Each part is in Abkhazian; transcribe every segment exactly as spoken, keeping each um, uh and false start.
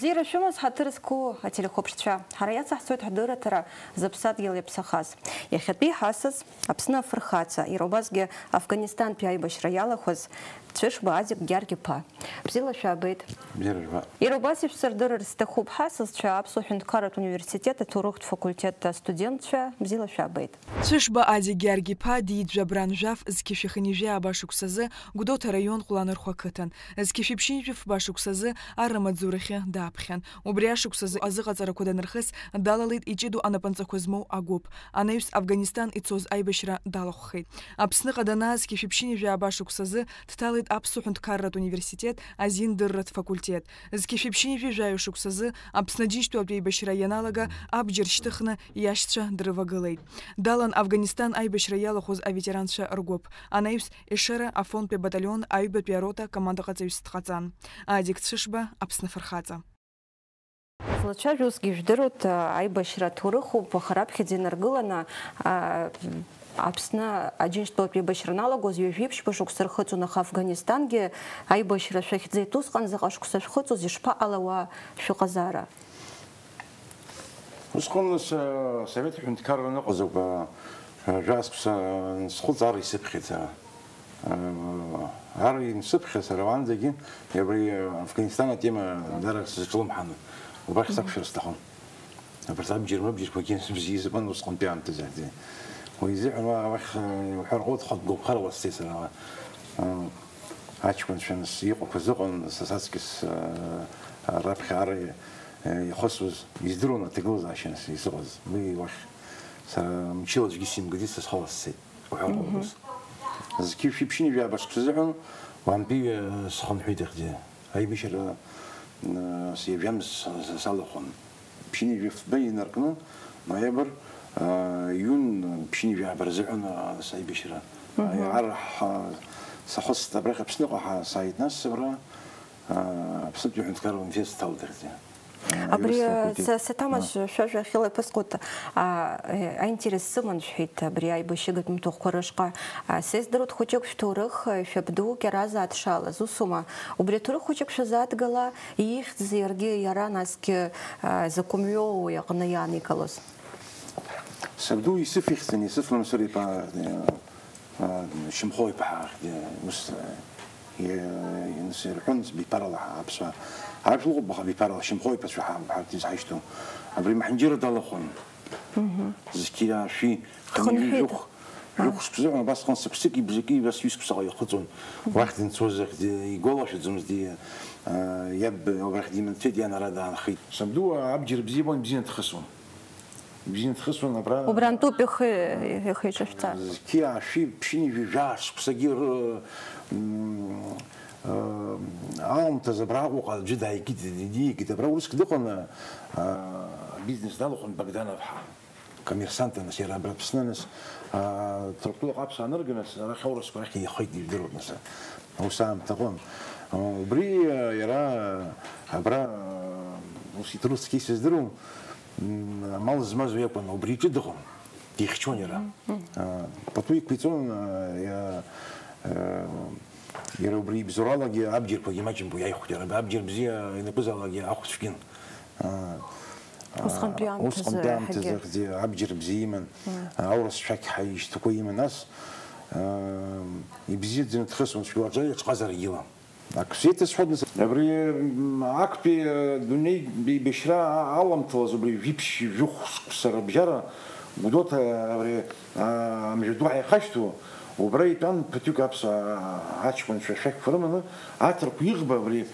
Бзиара шәымаз, ҳаҭыр зқәу ателехәаԥшцәа. Ҳара иацаҳҵоит ҳдырраҭара зыԥсадгьыл иаԥсахаз. Иахьатәи ҳасас Аԥсны афырхаҵа, иара убасгьы Афганистантәи аибашьра иалахәыз Цәышба Адик Гьаргь-иԥа. Бзиала шәаабеит. Бзиара жәба. Иара убас ишәсырдырыр сҭахуп ҳасасцәа, Аԥсуа ҳәынҭқарратә университет аҭоурыхтә факультет астудентцәа, бзиала шәаабеит. Цәышба Адик Гьаргь-иԥа диит жәабран жәаф зқьышәи хынҩажәи ааба шықәсазы Гәдоуҭа араион Ҟәланырхәа ақыҭан. Зқьышәи ԥшьынҩажәи фба шықәсазы аррамаҵзурахьы дааԥхьан. Убри ашықәсазы азыҟаҵарақәа данырхыс, далалеит иҷыдоу анапынҵақәа змоу агәыԥ. Анаҩс Афганистан ицоз аибашьра далахәхеит. Аԥсныҟа данааз зқьышәи ԥшьынҩажәи ааба шықәсазы дҭалеит Аԥсуа ҳәынҭқарратә университет азиндырратә факультет. Зқьышәи ԥшьынҩажәи жәаҩа шықәсазы Аԥсны Аџьынџьтәылатә еибашьра ианалага абџьар шьҭыхны иашьцәа дрывагылеит. Далан Афганистан аибашьра иалахәыз аветеранцәа ргәыԥ. Анаҩс Ешера афронттәи абаталион аҩбатәи арота командаҟаҵаҩыс дҟаҵан. Адик Цәышба, Аԥсны афырхаҵа. Излацәажәо усгьы жәдыруеит, аибашьра аҭоурыхуп, аха раԥхьаӡа инаргыланы, а, Аԥсны Аџьынџьтәылатә еибашьра аналагоз ҩажәи ԥшьба шықәса рхыҵуан, аха Афганистангьы аибашьра шәахьӡеит. Усҟан заҟа шықәса шәхыҵуаз, ишԥаҟалауа шәыҟазаара? Усҟан са-, Совет ҳәынҭқарра аныҟаз ауп, а, жәа-шықәса, а, схәыҵ ар исыԥхьеит, а, а, ар инсыԥхьа сара уаанӡагьы абри, а, Афганистан атема даара сызҿлымҳаны, убрахь сақәшәар сҭахын. Абарҭ абџьар-мыбџьарқәагьы бзиа избон усҟантәи аамҭазы. Уи изыҳәан уа уахь, а, уҳәар ҟалоит, хатә гәаԥхара уасҵеит сара, а, аҷкәынцәа нас иҟақәаз ыҟан, са саҵкыс, а, раԥхьа ар, а, ихысуаз, издыруан аҭагылазаашьа нас изыҟаз. Уи уахь сара мчыла аӡәгьы симгацызт, са схала сцеит. Уҳәа Мгм. Ус. Зқьышәи ԥшьынҩажәи ааба шықәса азыҳәан уаантәи, э, схынҳәит иахьӡы. Аибашьра, э, сҩажәамз с-, с-, салахәын. Ԥшьынҩажәи фба инаркны, ноиабр, э, июн ԥшьынҩажәи ааба рзыҳәан, э, саибашьра. Мгм. Аиааира ҳа-, сахыст абрахь Аԥсныҟа ҳа-, сааит нас абра, э, Аԥснытәи аҳәынҭқарра университет сҭалт иахьӡы. Абри, Аиурысҭа факультет. Са-, саҭамыз, А. Шәажәа ахьыла иԥысҟоит, а, э, аинтерес сыман, шәҳәеит, абри аибашьыгатә маҭәахәқәа рышҟа. А, са издыруеит, хәыҷык шәҭоурых, э, шәабду Кьаразаа дшалаз, усума? Убри аҭоурых хәыҷык шәазааҭгала, ихьӡ иаргьы иара, насгьы, а, закәымҩоу уи аҟны иааникылоз? Сабду Исыф ихьӡын, Исыф Мамсыр-иԥа, э, А, Шьамхо-иԥа, а, ус, а, и-, нас ирҳәон, биԥарала ҳа-, аԥсуаа. Ҳара шәлыҟоуп, аха биԥарала, Шьамхо-иԥацәа ҳа-, ҳарҭ изҳашьҭоу. Абри Маҳанџьыра далахәын. Мгм. Зқьи аашәи, Дхынҳәит. Жәохә, А. Жәохә шықәсазыҳәан, убасҟан сыԥсыки бзаки, убас ҩысықәсаҟа ихыҵуан. Мгм. Уахь дынцозар, ди-, игәалашәаӡомызт, ди-, а, иаб, убрахь диманцәеит, иан ара даанхеит. Сабду абџьар бзиа ибон, ибзианы дхысуан. Ибзианы дхысуан абра. Убрантәуп ихы, ихы иҿышәҵа. Зқьи аашәи ԥшьынҩажәи жәаа шықәсагьы ры-, м, э, аамҭазы абраҟоуп аӡәы дааигеит, диигеит. Абра урыск дыҟан, э, бизнес далахәын Богданов ҳәа. Коммерсант, нас, иара абра Аԥсны, нас, э, Ҭырқәтәылаҟа аԥсуаа анырга, нас, арахь аурысқәа рахь еихеит, ижәдыруеит, нас. Аус аамҭа аҟын. Убри, э, иара, э, абра, э, ус иҭру цқьа исыздыруам, м, амал змаз уи акәын, убри иҿы дыҟан, дихьчон иара. Мгм, мгм. Э, пату иқәиҵон, э, иа-, э, иара убри ибзоуралагьы абџьарқәагьы маҷымкәа иаихәт иара, абџьар бзиа ианакәызаалакгьы ахә цәгьан. Аа, Усҟантәи аа, аамҭазы усҟантәи аамҭазы еиҳагьы. Еиҳагьы абџьар бзиа иман, Мм. Аурыс шәақь ҳәа ишьҭақәа иман, нас, аа, ибзиаӡаны дхысуан, цәгьа уаҵәы иаҿҟазарагьы илан. Ак сеиҭасҳәоит, нас. Абри, м, актәи, э, дунеи беибашьра а-, аламҭалаз убри жәиԥшь жәохә шықәса рыбжьара Гәдоуҭа абри, аа, амҩаду ҳаихашьҭу, убра итәан ԥыҭҩык аԥсуаа аҷкәынцәа шәақьқәа рыманы, аҭырқә иӷба абри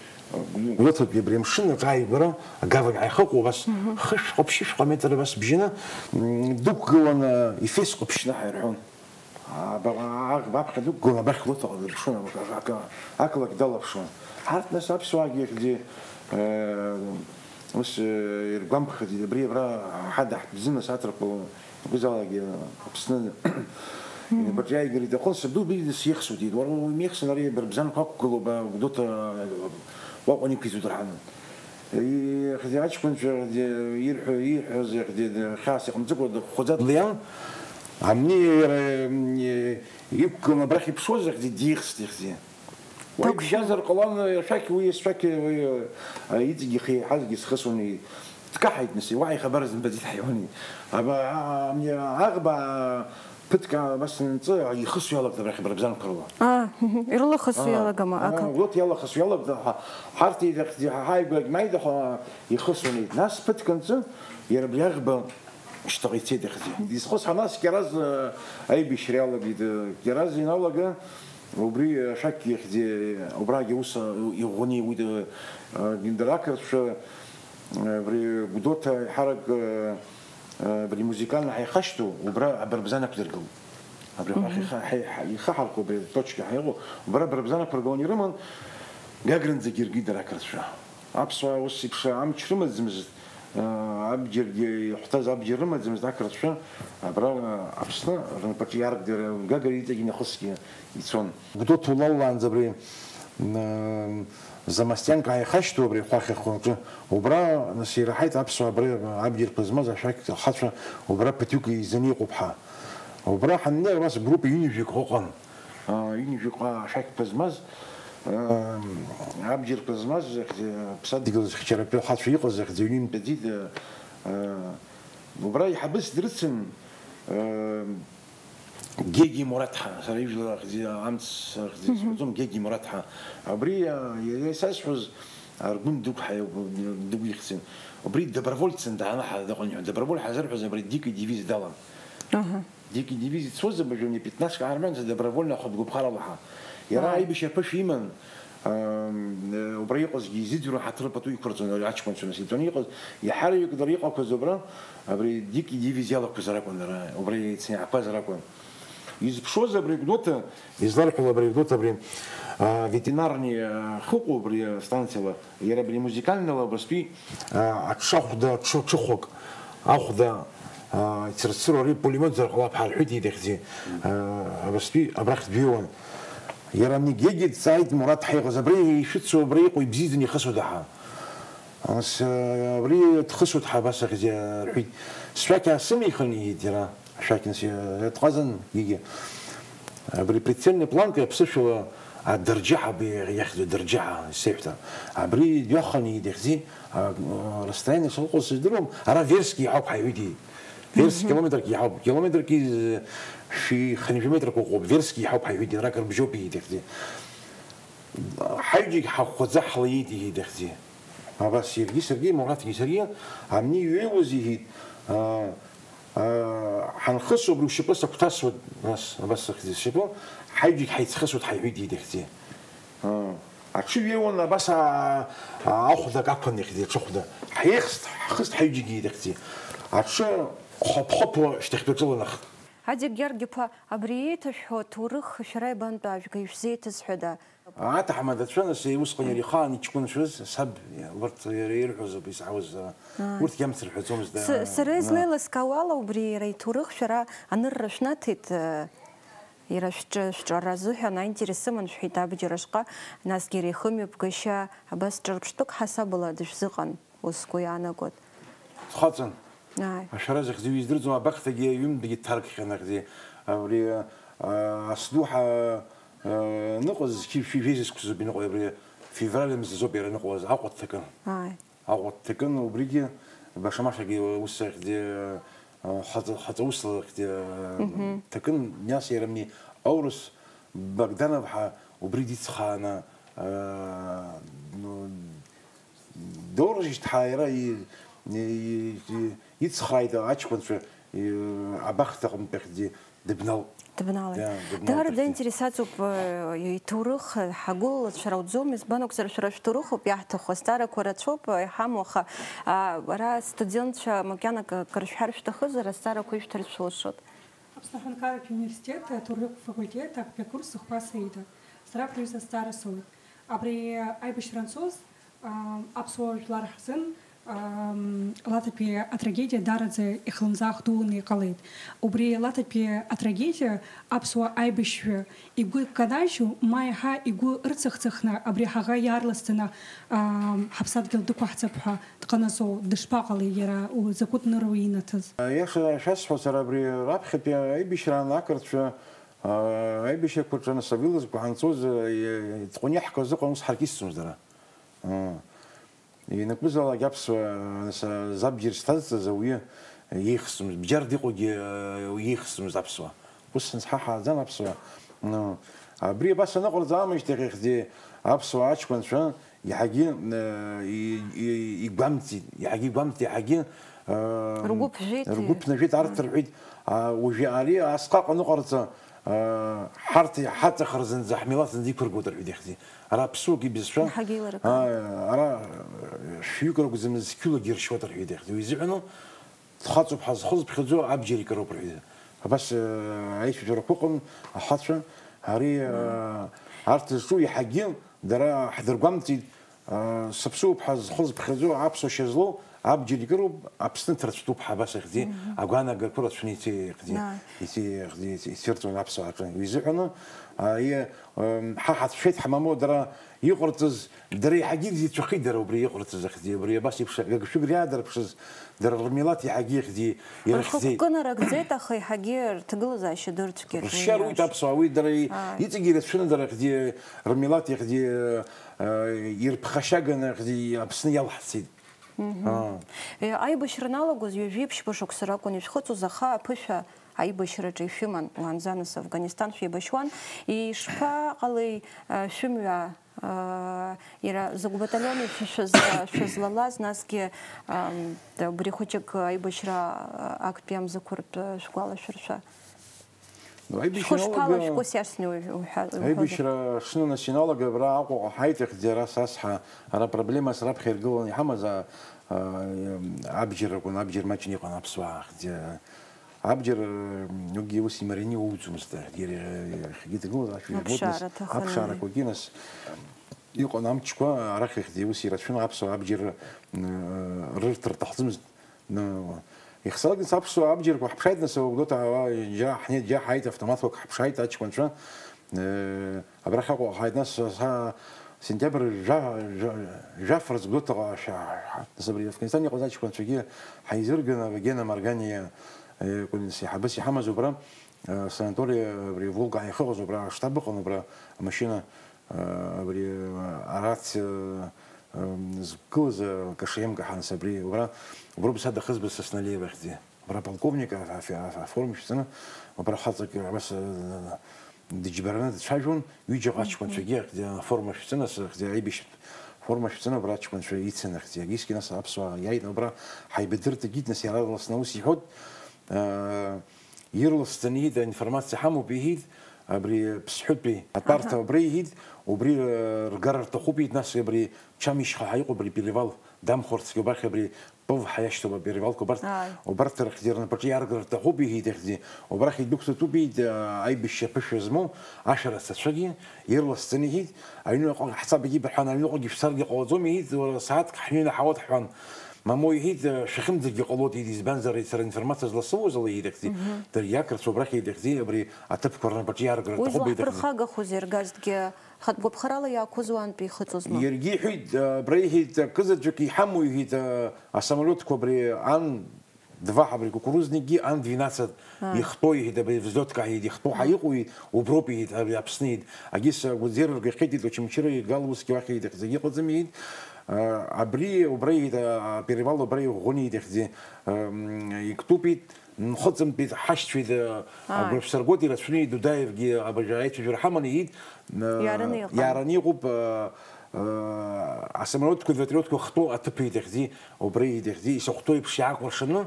Гәдоуҭатәи абри амшын аҿы ааигәара агавань ааихыҟоу, убас Мгм. хышәҟа, ԥшьышәҟа метр абас бжьаны, м, дықәгыланы Ефес ҟаԥшьны ҳаирҳәон. Аба-, аӷба аԥхьа дықәгыланы абахь Гәдоуҭаҟа дырԥшуан, ак-, ак-, ақалақь далаԥшуан. Ҳарҭ нас аԥсуаагьы ихьӡи, э, ус, э, иргәамԥхеит, абри абра ҳадаҳтәӡын, нас аҭырқәа Акәзаалакгьы Аԥсны инапаҿы иааигар иҭахын, сабду бизнес ихсуеит, иҳәеит, уара уимихсын, ари абарбзанқәа ақәгылоуп, Гәдоуҭа Кәакәан иқәиҵоит рҳаны. Ихьӡи аҷкәынцәа, ихьӡи ирҳәо, ииҳәоз, ихьӡи хьаас иҟамҵакәа дыхәхәаӡа длеиан, амни иара, м, иқәгыланы абрахь иԥшуаз, ихьӡи дихст, ихьӡи. Уаҩ дагәшәа- дибжьазар ҟалон, ашәақь уи, ашәақь уи, а, иҵегь ихы иаҳазгьы схысуан, и-, дкаҳаит, нас, уаҳа ихабар зымбаӡеит ҳаиуани. Аба, а, а, аӷба ԥыҭк, а, абас анҵы, ихысуа иалагт абрахь абарбзанқәа рыла. Аа, мгм, ирылахысуа А, иалагама, а, ака? Урҭ иалахысуа иалагт, ҳа, ҳарҭ еидаҳ-, ҳа, ҳааигәа ак маида, ҳа, ихысуан, и-, нас ԥыҭк анҵы, иара абри аӷба шьҭахь ицеит ихьӡи. Дизхысҳәа, нас Кьараз, а, аибашьра иалагеит, а, Кьараз иналага, убри, а, ашәақь ихьӡи, убрагьы ус, а, иӷәӷәаны иуит, а, а, дара ақырҭцәа, а, абри Гәдоуҭа аиҳарак, а, а, абри музыкальный ҳаихашьҭу, убра абарбзан ақәдыргылт. Абри Мгм. ҳа-, ҳа-, ҳа-, ихаҳархәо абри аточка ҳаиҟоу, убра абарбзан ақәыргыланы ирыман, Гагранӡагьы иргеит дара ақырҭцәа. Аԥсуаа ус еиԥш амч рымаӡамызт, аа, абџьаргьы, иахәҭаз абџьар рымаӡамызт ақырҭцәа, абра, Аԥсны рнапаҿы иааргар, Гагра иҵегь нахысгьы ицон. Гәдоуҭа улалаанӡа абри, м, Замостянка ааихашьҭу абри ахәахьахә аҿы, убра, нас, ираҳаит аԥсуаа абри абџьарқәа змаз ашәақь ахацәа убра ԥыҭҩык еизаны иҟоуп ҳәа. Убра ҳаннеи, абас группа ҩынҩажәик ыҟан. Аа, ҩынҩажәик ашәақьқәа змаз, аа, абџьарқәа змаз, захьӡи-, ԥсадгьыл зхьчарапы ахацәа иҟаз, захьӡи-, ҩны имтәаӡеит, аа, убра еиҳабыс дрыцын, аа, Геги Мураҭ ҳәа, сара ижәлар ахьӡи-, амц ахьӡи Мгм. сҳәаӡом, Геги Мураҭ ҳәа. Абри, аа, иара исазҳәоз Аргәын Дыгә ҳәа иоуп, Дыгә ихьӡын. Убри добровольцын дааны ҳа-, дыҟан ҳәа. Доброволь ҳазырҳәоз абри Дикий дивиз далан. Аҳа. Дикий дивиз ицоз абыржәы пятнашк аарманӡа добровольно ахатә гәаԥхарала ҳа. Иара Ааи. аибашьра аԥышәа иман, ам, э, убра иҟазгьы изидыруан, ҳаҭыр пату иқәырҵон ари аҷкәынцәа, нас итәаны иҟаз, иаҳараҩык дара иҟақәаз убра, абри Дикий дивиз иалақәаз ракәын, ара, убра ицны иаақәаз ракәын. Изԥшуаз абри Гәдоуҭа, изларҳәо абри Гәдоуҭа абри, а, ветеринарный, а, хыҟоу абри астанциала, иара абри музыкальныйла убастәи, а, аҽы ахәда, аҽы, аҽыхәак, ахәда, а, ицырцыруа ари пулемиотзар ҟалап ҳәа рҳәеит идахьзи, а, абастәи абрахь дҩеиуан. Иара Мигегьы дҵааит, Мураҭ ҳәа иҟаз, абри ишәыцу, абри иҟоу ибзиаӡаны ихысуада ҳәа. Ас, а, абри дхысуеит ҳәа абас ахьӡ рҳәеит. Сшәақь аасымихын, иҳәеит иара. Ашәақь нас иа-, иатҟазан, егьи. Абри прицельный планка аԥсышәала адырџьаҳа, абри иахьӡу адырџьаҳа, исеиҳәҭа. Абри дҩаханы идыхьзи, а, а, расстояние шыҟоу сыздыруам, ара Верски иҳауп ҳәа иҳәеит. Верски Мгм. километрк иҳауп, километрки, э, шәи хынҩажәа метрқәа ыҟоуп, Верски иҳауп ҳәа иҳәеит, арак рыбжьоуп идыхьзи. Ҳаҩыџьагь ҳахәхәаӡа ҳлеит идыхьзи. Абас иаргьы саргьы, Мураҭгьы саргьы, амни иҩеиуаз иҳәеит, а, Ҳанхыс убри ушьапы сагәҭасуеит, нас, абас сыхьӡ сшьапы, ҳаҩыџьагь ҳаицхысуеит ҳаиҳәеит идыхьӡи. Аҽы ҩеиуан абас, аа, ахәда акақәан иахьӡи, аҽыхәда. Ҳиеихст, ҳхыст ҳаҩыџьагьы идыхьӡи. Аҽы хыԥ-хыԥуа шьҭахьтәаҿыланахт. Ҳаџьа Георги-иԥа, абри еиҭашәҳәо аҭоурых шәара ибантәу ажәга ишәзеиҭазҳәада? Аҭаҳмадацәа, нас, усҟан иара ихаан иҷкәынцәаз, саб, урҭ иара ирҳәозоуп исаҳауаз, Ааи. Урҭгьы амц рҳәаӡомызт, С-, аа, сара аа. Излеилыскаауала, убри иара иҭоурых шәара анырра шәнаҭеит, э, иара шәҿы-, шәҿара азыҳәан аинтерес сыман шәҳәеит абџьар ашҟа, насгьы иара ихымҩаԥгашьа абас ҿырԥштәык ҳасабала дышәзыҟан. Ус сгәы иаанагоит. Дхаҵан. Ааи. Ашәара захьӡу издырӡом, абахҭагьы аҩымҭагьы дҭаркхьан, ахьӡи. Абри, а, асду ҳа, а, ныҟәаз, зқьи шәи жәеиза зқәсыз ауп иныҟәаз, абри февраль мзазоуп иара ныҟәаз, Аҟәа дҭакын. Ааи. Аҟәа дҭакын, убригьы баша-машагьы ус ахьӡи, а, хаҵа, хаҵа усла ахьӡи, а, Мгм. дҭакын, Ниас иара абни аурыс Богданов ҳәа убри дицхрааны, а, ну, Доурыжьҭҳәа иара и-, и-, и-, ицхрааит аҷкәынцәа, и-, абахҭаҟынтә ахьӡи дыбналт. Дыбналеит. Иа, дыбналт Дара ахьӡи. Даинтересаҵоуп, э, иҭоурых, э, ҳагәылалацәа рауӡом, избан акәзар, шәара шәҭоурыхуп иаҳҭаху, азҵаарақәа рацәоуп, э, иҳамоу, аха, а, ара астудентцәа макьана ак-, акыр шәҳәар шәҭахызар, азҵаарақәа ишәҭарц шәылшоит. Аԥсны аҳәынҭқарратә университет аҭоурыхтә факультет актәи акурс Зыхәба Саида. Сара аԥырҩыза азҵаара соуеит. Абри аибашьра анцоз, аа, аԥсуа жәлар ҳзын, аа, Лаҭатәи атрагедиа даараӡа ихлымӡаах дууны иҟалеит. Убри Лаҭатәи атрагедиа аԥсуа аибашьҩы игәы канажьу, ма еиҳа игәы ырцыхцыхны абри ҳаӷа иаарласӡаны, аа, ҳаԥсадгьыл дықәаҳҵап ҳәа дҟанаҵоу дышԥаҟалеи иара, у-, закәытә ныруа инаҭаз? Иаша шәасҳәо, сара абри раԥхьатәи аибашьраан ақырҭцәа, Аибашьрақәа рҿы анасаб илазкуа ҳанцоз, итҟәаны иаҳкуаз ыҟан, ус ҳаркьысӡомызт дара. Ианакәызаалак аԥсуа, нас, забџьар зҭазҵаз ауаҩы иеихсӡомызт, бџьар дыҟоугьы иеихсӡомызт аԥсуа. Ус ҳанцҳа ҳааӡан аԥсуа. Абри абас аныҟарҵа аамышьҭахь ихьӡи аԥсуа аҷкәынцәа иаҳагьы, э, и-, и-, игәамҵит, иаҳагьы игәамҵит, иаҳагьы, э, Ргәы ԥжәеит. Ргәы ԥнажәеит, арҭ рҳәеит, а, уажәы ари асҟак аныҟарҵа, э, ҳарҭ ҳаҵахар зынӡа, ҳмилаҭ зынӡа иқәыргоит рҳәеит ихьӡи. Ара ԥсуак ибызшәа, Иаҳагьы еилыркаауеит. А, ара, э, шәҩык ракәӡамыз, зқьылагьы иршьуеит рҳәеит ихьӡи. Уи изыҳәану, дхаҵоуп ҳазхызԥхьаӡо, абџьар икароуп рҳәеит. Абас, э, аицәажәарақәа ыҟан, ахацәа, ари, э, арҭ зҿу иаҳагьы дара ҳдыргәамҵит, э, сыԥсуоуп ҳазхызԥхьаӡо, аԥсуа шьа злоу абџьар икыроуп, Аԥсны ҭырцәтәуп ҳәа абас ихьӡи, агәаанагақәа рацәаны ицеи ихьӡи, Ааи. ицеи ихьӡи, ицеи, ицирҵон аԥсуааҿы. Уи изыҳәаны, а, и-, м, ҳа ҳацәшәеит ҳмамоу дара иҟарҵаз, дара еиҳагьы ирзеицәахеит дара убри иҟарҵаз ахьӡи, убри абас еиԥш гыгшәыгра иаадырԥшыз, дара рмилаҭ еиҳагьы ихьӡи ирыхьӡеит. Рхықәкы нарыгӡеит, аха еиҳагьы рҭагылазаашьа дырцәгьеит, уи Ршьа руит иашоуп. Аԥсуаа, уи дара и-, Ааи. Иҵегьы ирацәаны дара ихьӡи, рмилаҭ ихьӡи, э, ирԥхашьаганы ихьӡи Аԥсны иалҳцеит. Мгм. Аа. Э, аибашьра аналагоз ҩажәи ԥшьба шықәса ракәын ишәхыҵуаз, аха аԥышәа аибашьраҿы ишәыман, уаанӡа нас Афганистан шәеибашьуан. Ишԥаҟалеи, э, шәымҩа, э, иара закә баталиони шәы-, шәызла-, шәызлалаз, насгьы, ам, да, убри хәыҷык аибашьра, э, актәи амзақәа ртәы шәгәалашәыршәа? Ну, аибашьра Шәхы шԥалашәкәу, иналага, сиасны уҳәа-, уҳәозар? Аибашьра шнынас иналага, абра Аҟәаҟа ҳаиҭахьӡ, ара сасҳа, ара проблемас раԥхьа иргыланы иҳамаз, а, а, абџьар ракәын, абџьар маҷны иҟан аԥсуаа хьӡы. Абџьар, м, уигьы ус имараны иоуӡомызт, иахьагьы дгылаз ашәа ирбоит, нас Аԥшаара аҭахын, аԥшаарақәагьы, нас иҟан амчқәа, арахь ихьӡ ус ирацәаны аԥсуаа абџьар, м, рырҭар рҭахӡамызт. Ну, ихсалакгьы аԥсуа абџьарқәа ҳаԥшааит, нас, Гәдоуҭа, ала, џьа ҳнеит, џьа ҳааит, автоматқәак ҳаԥшааит, аҷкәынцәа. Э, абрахь Аҟәа ҳааит, нас, са сентиабр жәа-, жәа-, жәаф рзы Гәдоуҭаҟа шәа-, ҳа-, нас, абри Афганистан иҟаз аҷкәынцәагьы ҳаизырганы, Гена Маргани, э, кәын-, еиҳабыс иҳамаз убра, э, санатори, абри Волга ҳаихыҟаз убра, аштаб ыҟан убра, амашьына. Абри арациа зқәгылаз акашемка ҳанс абри, убра, уброуп сара дахызбаз Сасналиев ахьӡи. Убра аполковник а-, а-, а-, аформа шәҵаны, убра хаҵак абас, а, дыџьбараны дцәажәон, ҩыџьа аҷкәынцәагьы ахьӡи аформа шәҵаны, с-, ахьӡи аибашьтә форма шәҵаны, убра аҷкәынцәа ицын ахьӡи. Агьысгьы нас аԥсуаа иааит, убра ҳаибадыртә егьит, нас иара ласны ус иҳәот, а, Ирласӡаны ииҭ аинформациа ҳамоуп, иҳәит, абри Ԥсҳәытәи атәарҭа Аҳа. Убра иҳәит, убри, э, ргара рҭахуп, иҳәит, нас абри Чамишьха ҳәа иҟоуп, абри перевал дамхәарцгьы убахь абри Пыв ҳәа иашьҭоуп аперевалқәа, убарҭ, Ааи. Убарҭ рыхьӡи рнапаҿы иааргара рҭахуп, иҳәит, ихьӡи. Убрахь идәықәҵатәуп, иҳәит, э, аибашьцәа ԥышәа змоу, ашәарыцацәагьы, ирласӡаны иҳәит, аҩныҟа ҳцап егьибарҳәан, аҩныҟагьы шәцаргьы ҟалаӡом, иҳәит, уара сааҭк ҳҩны ҳауат ҳҳәан. Мамоу иҳәеит, шәахьымӡаргьы ҟалоит, иҳәит, избанзар, сара информациа зласоуз ала иҳәит, ахьӡи, Ааҳа. Дара иақырҭуа абрахь иҳәит, ахьӡи, абри аҭыԥқәа рнапаҿы иааргара Уи рҭахуп, иҳәит, ахьӡи. Злаҳԥырхагахозеи аргазҭгьы, хатә гәаԥхарала иаақәызу антәи ихыҵуазма? Иаргьы иҳәит, абра иҳәит, акызаҵәык иҳамоу иҳәит, асамолиотқәа абри ан два, абри кукурузникгьы, ан двенадцать Ааи. Ихтәоу иҳәит, абри взлётка иҳәит, ихтәоу ҳәа Ааи. Иҟоу иҳәит, уброуп иҳәит, абри Аԥсны иҳәит. Агьыс Гәыӡер ргахьеит, иҳәит, Очамчыра игал усгьы уахь иҳәит, ахьӡагьы ыҟаӡам иҳәит. Абри, убра иҳәит, аперевал убра иӷәӷәаны иҳәит, ахьӡи, м, иктәуп иҳәит, нхыҵымтәит, ҳашьцәеит, Ааи. Агәра шәсыргоит, ирацәаны иҳәит, Дудаевгьы абыржәы аицәажәара ҳаманы иҳәит, Иаараны иҟан. Иаараны иҟоуп, асамолиотқәа, вертолиотқәа хтәоу аҭыԥ иҳәит, ахьӡи, убра иҳәит, ахьӡи, исыхәҭоу еиԥш иаакәыршаны,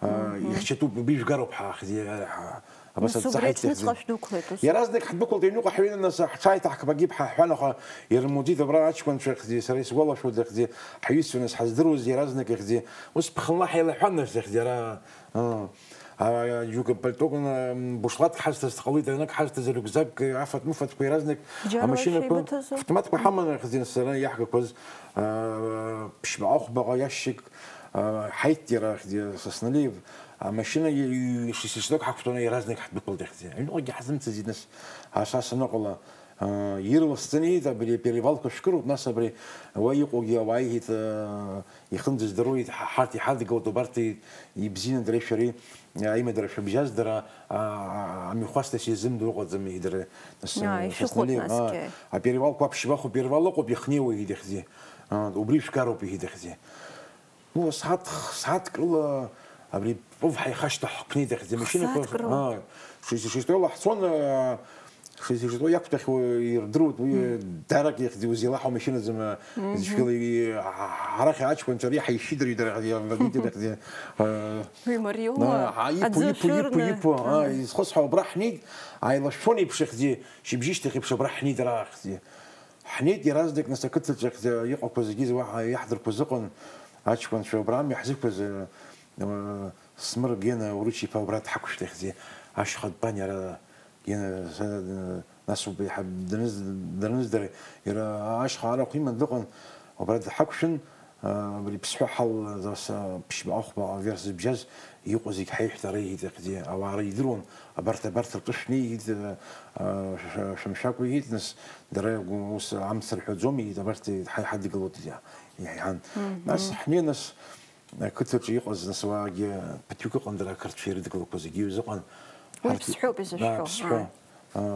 Мгм. Ихьчатәуп, убри жәгароуп ҳәа, ахьӡи, ҳа-, абас Нас убри аҵаҳаит, ахьӡи. Аҽныҵҟа шәдәықәлеит, ус? Иаразнак ҳдәықәлт, аҩныҟа ҳҩеины, нас ҳҽааиҭаҳкып, агьип ҳаҳәан, аха ирымуӡеит абра аҷкәынцәа, ахьӡи, сара исгәалашәоит, ахьӡи, ҳҩызцәа, нас ҳаздыруаз иаразнак, ахьӡи, ус ԥхынла ҳаилаҳәан, нас, ахьӡи, ара, ыы, а, џьоукы пальтокын, м, бушлатк ҳазҭаз ҟалоит, аҩнык ҳазҭаз, рюкзак, афатә-мыфатәқәа иаразнак Џьарла амашьынақәа, шәеибыҭазу? Автоматқәа ҳаман, ахьӡи, нас, сара иаҳгақәаз, а, ԥшьба ахәбаҟа иашьшьык, Ҳаиҭ иара Сасналиев амашьына ишисыслак ҳақәтәаны иаразнак ҳдәықәлт иахьӡа. Аҩныҟагьы ҳзымцаӡеит нас, ас, ас аныҟала, Ирласӡаны ииит абри аперевалқәа шәкыроуп, нас абри уа иҟоугьы ауаа иҳәеит, ихынӡаздыруеит, ҳарҭ иҳадгылт, убарҭ ибзианы дареи шәареи аимадара шәыбжьаз дара амҩахәасҭа сизымдо ыҟаӡам, иҳәеит дара. Нас, Ааи, нас шәыхәоит Нали, насгьы. Аперевалқәа аԥшьбаху перевал ыҟоуп, ихнеиуа иҳәеит ихьӡи. Убри шәгароуп иҳәеит ихьӡи. Ну, сааҭ, сааҭк рыла абри Попов ҳаихашҭа ҳқәнеит иахьӡа машьынақәа. Сааҭк рыла. Шесть шесть ла ҳцон, шесть шесть ла иақәтәахьоу ирдыруеит, уи дарак иахьӡа узеилаҳау машьынаӡам, зышәгыла арахь аҷкәынцәа ари ҳаишьыдырҩ дара иахьӡа. Уи мариоума? Иԥу, иԥу, иԥу, иԥу, изхысҳәа убра ҳнеит, ааилашәон еиԥш иахьӡа, шьыбжьышьҭахь еиԥш абра ҳнеит ара ахьӡа. Ҳнеит иаразнак, нас, ақыҭаҿы иҟақәа зегьы уаҳа иаҳдырқәаз ыҟан, аҷкәынцәа убра ами иаҳзықәыз, Смыр Гена Урыч-иԥа убра дҳақәшәт ихьӡи, ашьха дтәан иара, Гена, нас убри ҳа-, даныз-, даныздыр, иара ашьха арахә иман дыҟан, убра дҳақәшәын, абри Ԥсҳәы ҳал, ас, ԥшьба, ахәба аверс зыбжьаз иҟоу зегь ҳаиҳәт ара иҳәит ихьӡи, ауаа ара идыруан, абарҭ, абарҭ рҿы шәнеи иҳәит, шәымшәакәа иҳәит, нас, Дара ус амц рҳәаӡом, иҳәит, абарҭ ҳа иҳадгылоит, иҳәан. Нас ҳнеи, нас, ақыҭаҿы иҟаз, нас, уаагьы ԥыҭҩык ыҟан, дара ақырҭцәа ирыдгылақәа зегьы ҩызыҟан. Уи Ԥсҳәоуп изышәҳәо. Ԥсҳәы.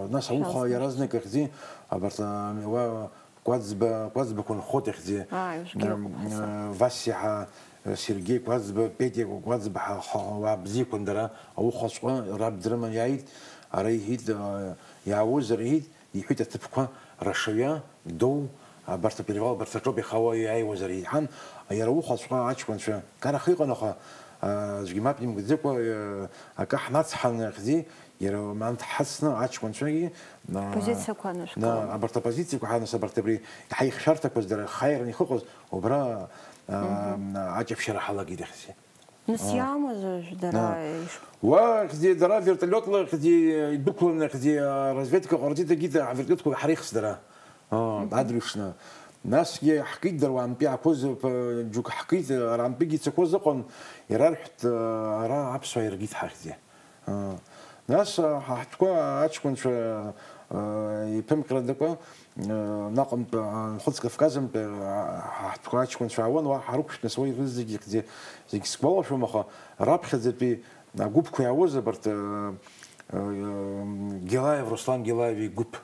Нас ауха иаразнак ахьӡи, абарҭ, уа Кәаӡба, Кәаӡбақәа нхот ахьӡи. Васиа ҳәа, Сергеи Кәаӡба, Петиа Кәаӡба ҳәа, ҳа, уаа бзиақәан дара, аухаҵәҟьа раб дрыман иааит, ара иҳәит, иаауозар, иҳәит, Иҳәеит аҭыԥқәа рашаҩа, Доу, абарҭ аперевал, абарҭ аҿоуп иахауа иааиуазар иҳәан, иара ухәаҵәҟьа аҷкәынцәа караха иҟан, аха, аӡәгьы мап имгӡакәа, акы ҳнацҳан ахьӡи, иара анҭ ҳацны аҷкәынцәагьы, Позициақәа анышәкыланы. Абарҭ апозициақәа ҳанас, абарҭ абри ҳаихшәарҭақәаз дара хаиран ихыҟаз, убра, аҷаԥшьара ҳалагеит ахьӡи. Нас иамаз уажә дара иш- Уа хьӡи, дара вертолиотла хьӡи, идәықәланы хьӡи, разведка ҟарҵеит, агьыда авертолиотқәа ҳареихс дара. Адрҩшны. Насгьы ҳкит дара уаантәи ақәыз, џьоук ҳкит, арантәигьы ицақәоз ыҟан, ирарҳәт, ара аԥсуаа иргеит ҳахьӡи. Нас ҳа ҳтәқәа аҷкәынцәа иԥымҟьрадақәа наҟынтә Нхыҵ Кавказынтәи ҳтәқәа аҷкәынцәа аауан, уа ҳарықәшәтәны, уа ирызегьы зегь сгәалашәом, аха раԥхьаӡатәи агәыԥқәа иаауаз абарҭ Гелаев, Руслан Гелаев игәыԥ.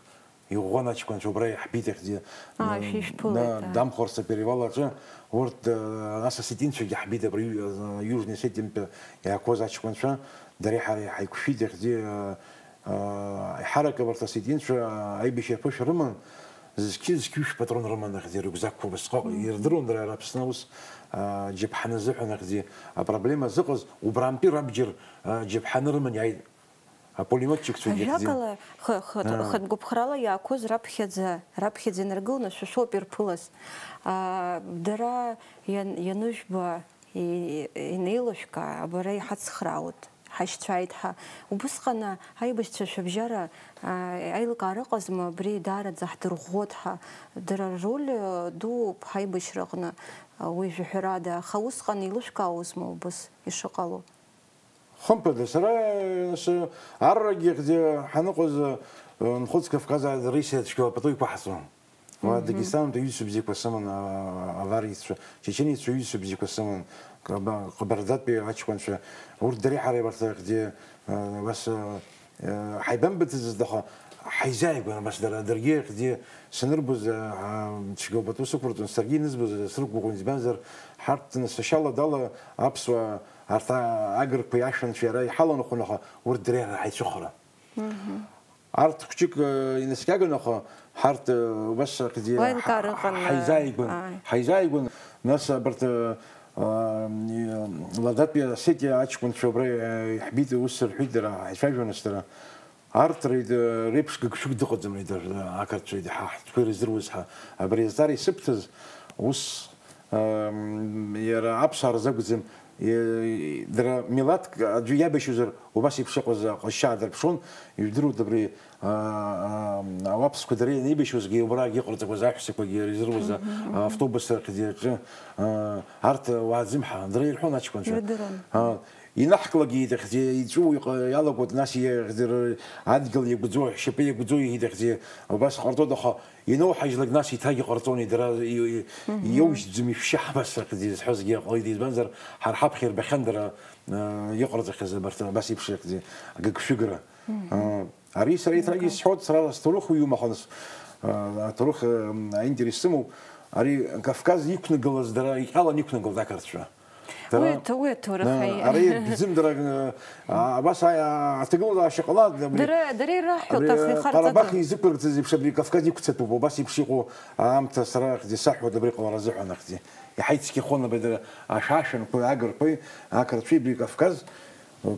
Иӷәӷәан аҷкәынцәа убра иаҳбеит, ихьӡи, Аа, шәишәԥылеит, аа. Дамхәарца аперевал аҿы, урҭ, э, нас осетинцәагьы ҳбеит, абра ю-, э, Южный Осетиантәи иаақәоз аҷкәынцәа, дареи ҳареи ҳаиқәшәеит, ихьӡи, э, э, иҳаракы абарҭ осетинцәа, э, аибашьра ԥышәа рыман, зқьи-зқьи ҩышә патрон рыман, ихьӡи, рюкзакқәа убасҟак ирдыруан дара, ара Аԥсны аус, э, џьаԥҳаны азыҳәан, ихьӡи, апроблема зыҟаз, убрантәи рабџьар, э, џьаԥҳаны рыман иааит. Апулемиотчикцәагьы хьӡи. Ажәакала, х-, х-, Аа. хатә гәыԥхрала иаақәыз раԥхьаӡа, раԥхьаӡа инаргыланы шәа шәоуп ирԥылаз. Аа, дара иан-, ианыжәба, и-, инеилышәкаа, абара иҳацхраауеит, ҳашьцәааит ҳәа. Убысҟан аибашьцәа шәыбжьара, аа, аилкаара ыҟазма, абри даараӡа ҳдырӷәӷәоит ҳәа. Дара рроль, э, дууп ҳаибашьраҟны, э, уи жәаҳәарада, аха усҟан еилышәкаауазма убыс ишыҟало? Хымԥада, сара, сы-, аррагьы хьӡы ҳаныҟаз, э, Нхыҵ Кавказаа рисеицәгьала пату иқәаҳҵон. Уа Мгм. Дагестантәи аҩызцәа бзиақәа сыман, а-, аварицәа, чеченеццәа аҩызцәа бзиақәа сыман, Каба-, Ҟабардатәи аҷкәынцәа, урҭ дареи ҳареи абарҭ хьӡы, э, абас, э, э, ҳаибамбаӡацызт, аха ҳаизааигәан, абас дара, даргьы хьӡы санырбоз, э, а, цәгьоуп атәы сықәырҵон, саргьы инызбоз, э, срықәгәыӷуан, избанзар, ҳарҭ, нас, ашьала дала аԥсуаа Арҭ а-, агырқәеи ашәанцәеи ара иҳаланхон, аха урҭ дара ҳаицәыхаран. Мгм. Арҭ хәҷык, э, инаскьаган, аха ҳарҭ, э, убас ахьӡи Уа еилкаара ҳа-, ыҟан, ҳаизааигәан, ааи. Ҳаизааигәан, нас абарҭ, э, э, Ладатәи Осетиа аҷкәынцәа убра, э, иаҳбеит, ус рҳәеит дара, ҳаицәажәон нас дара. Арҭ ре-, реиԥш гыгшәыг дыҟаӡам, ре-, дара, ақырҭцәа, ҳа ҳтәқәа ирыздыруаз ҳәа. Абри азҵаара исыбҭаз, ус, ам, иара аԥсуаа рзы акәӡам, и-, дара милаҭк аӡәы иабашьуазар, убас еиԥш иҟаз аҟазшьа аадырԥшуан, ижәдыруеит абри, а, а, ауаԥсқәа дара ианеибашьуазгьы, убрагьы иҟарҵақәаз аҳәсақәагьы ирыздыруаз, а, автобус рахьӡи аҿы, а, арҭ уааӡымҳа, дара ирҳәон аҷкәынцәа. Ирдыруан. А, Инаҳклак иҭахьзи, иҵәыуо иҟ-, иалагоит, нас иахьӡыр-, адгьыл иагәӡоу, ҳшьапы иагәӡоу иҭахьзи, убас ҟарҵоит, аха иноуҳажьлак, нас иҭагьы ҟарҵони, дара и-, и-, Мгм. иоужьӡом ишәшьы ҳабасахьзи зҳәозгьы ҟалеит, избанзар, ҳара ҳаԥхьа ирбахьан дара, э, иҟарҵахьаз абарҭ абас еиԥш рыхьӡи, агыгшәыгра. Мгм. Э, ари сара еиҭагьы Мгм. исҳәоит, сара сҭоурых уаҩума, аха нас, э, аҭоурых, э, аинтерес сымоуп, ари Кавказ иқәнагылаз дара иҟьалан иқәнагылт ақырҭцәа. Дара, Уи аҭ-, уи аҭоурых на, аи- ара ибзымдара, а, абас, а, а, аҭагылазаашьа ҟалан, абри, Дара, дара ираҳҳәоит, абри, аха ихарҵаӡом. Ҟарабах изықәыргӡаз еиԥш, абри Кавказ иқәцатәуп, убас еиԥш иҟоу аамҭа сара исаҳҳәоит абри ҟалара азыҳәан, ахьӡи. Иҳаицқьахон абри дара ашәашәанқәеи, агырқәеи, ақырҭцәеи, абри Кавказ,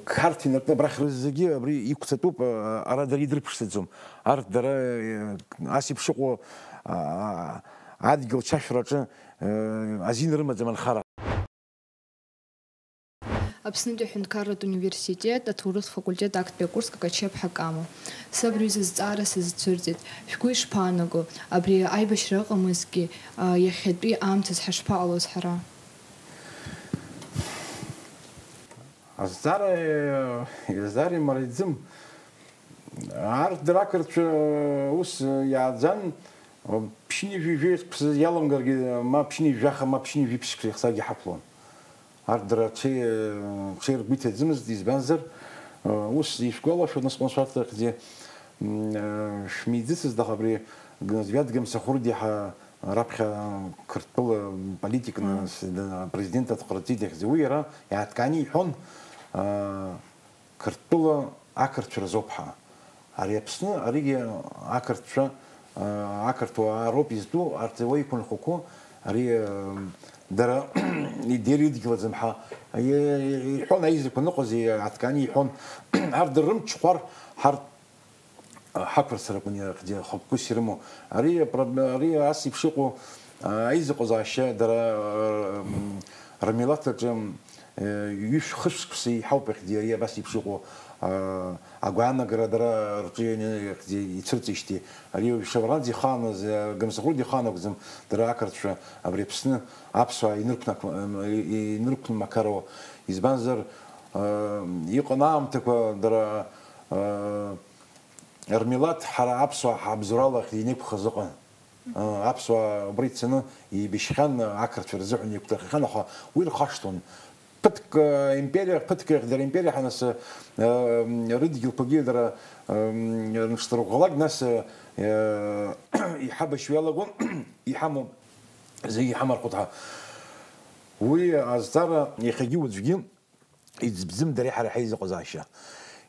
Қарҭ инаркны абрахь рызегьы абри иқәцатәуп, а, ара дара идырԥшӡаӡом. Арҭ дара, э, ас еиԥш иҟоу, а, адгьыл чашәараҿы, э, азин рымаӡам анхара. Аԥснытәи аҳәынҭқарратә университет аҭоурыхтә факультет актәи акурс Какачиа-ԥҳа Кама. Саб рҩыза зҵаара сазцәырҵит. Шәгәы ишԥаанаго, абри аибашьра ыҟамызҭгьы, а, иахьатәи аамҭаз ҳашԥаҟалоз ҳара? Азҵаара, э, иазҵаара имариаӡам. Арҭ дара ақырҭцәа ус иааӡан, ԥшьынҩажәи жәеизқәа иаламгаргьы, ма ԥшьынҩажәи жәаха, ма ԥшьынҩажәи ԥшьқәа ихсагьы ҳақәлон. Арҭ дара ҽеи-, ҽеи ргәы иҭаӡымызт, избанзар, ус ишәгәалашәо, нас ҟәыншәарҭахьӡе, м, шәмиӡыцызт, аха абри Г-, Звиад Гамсахәырдиа ҳа раԥхьа Қырҭтәыла политикны Мм. с-, д-, президент аҭҟарҵеит иахьӡ-, уи иара иааҭкааны иҳәон, а, Қырҭтәыла ақырҭцәа рзоуп ҳәа. Ари Аԥсны, аригьы ақырҭцәа, а, ақырҭуаа роуп изтәу, арҭ уа иқәынхақәоу, ари, а, дара идеи рыдгьылаӡам ҳәа, и-, и-, иҳәон аизақәа ныҟәаз, иааҭкааны иҳәон, арҭ дара рымч хәар ҳарҭ ҳақәырцарақәа хықәкыс ирымоу. Ари апро-, ари ас еиԥш иҟоу, а, аизыҟазаашьа дара, р-, м, рмилаҭ аҿы, м, э, ҩышә-хышә шықәса еиҳауп иахьӡи ари абас еиԥш иҟоу, а, агәаанагара дара рҿы иахьӡи ицәырҵижьҭеи. Ари шевранӡа ихааныз, э, Гамсахәырдиа ихаан акәӡам, дара ақырҭцәа абри Аԥсны аԥсуаа инырқәнак-, м, и-, и-, инырқәнмақаруа. Избанзар, э, иҟан аамҭақәа дара, э, Рмилаҭ ҳара аԥсуаа ҳабзоурала ахьинеиқәхаз ыҟан. Аԥсуаа убра ицаны еибашьхьан, ақырҭцәа рзыҳәан еиқәдырхахьан, аха уи рхашҭуан. Ԥыҭк, э, империа, ԥыҭк иахьӡара империа ҳанасы, э, рыдгьылқәагьы дара, э, рынҽдырӷәӷәалак, нас, э, иҳабашьуа иалагон, иҳамоу зегьы иҳамархәыҭ ҳәа. Уи азҵаара иахьагьы уаҵәгьы Иӡбӡым дареи ҳареи ҳаизыҟазаашьа.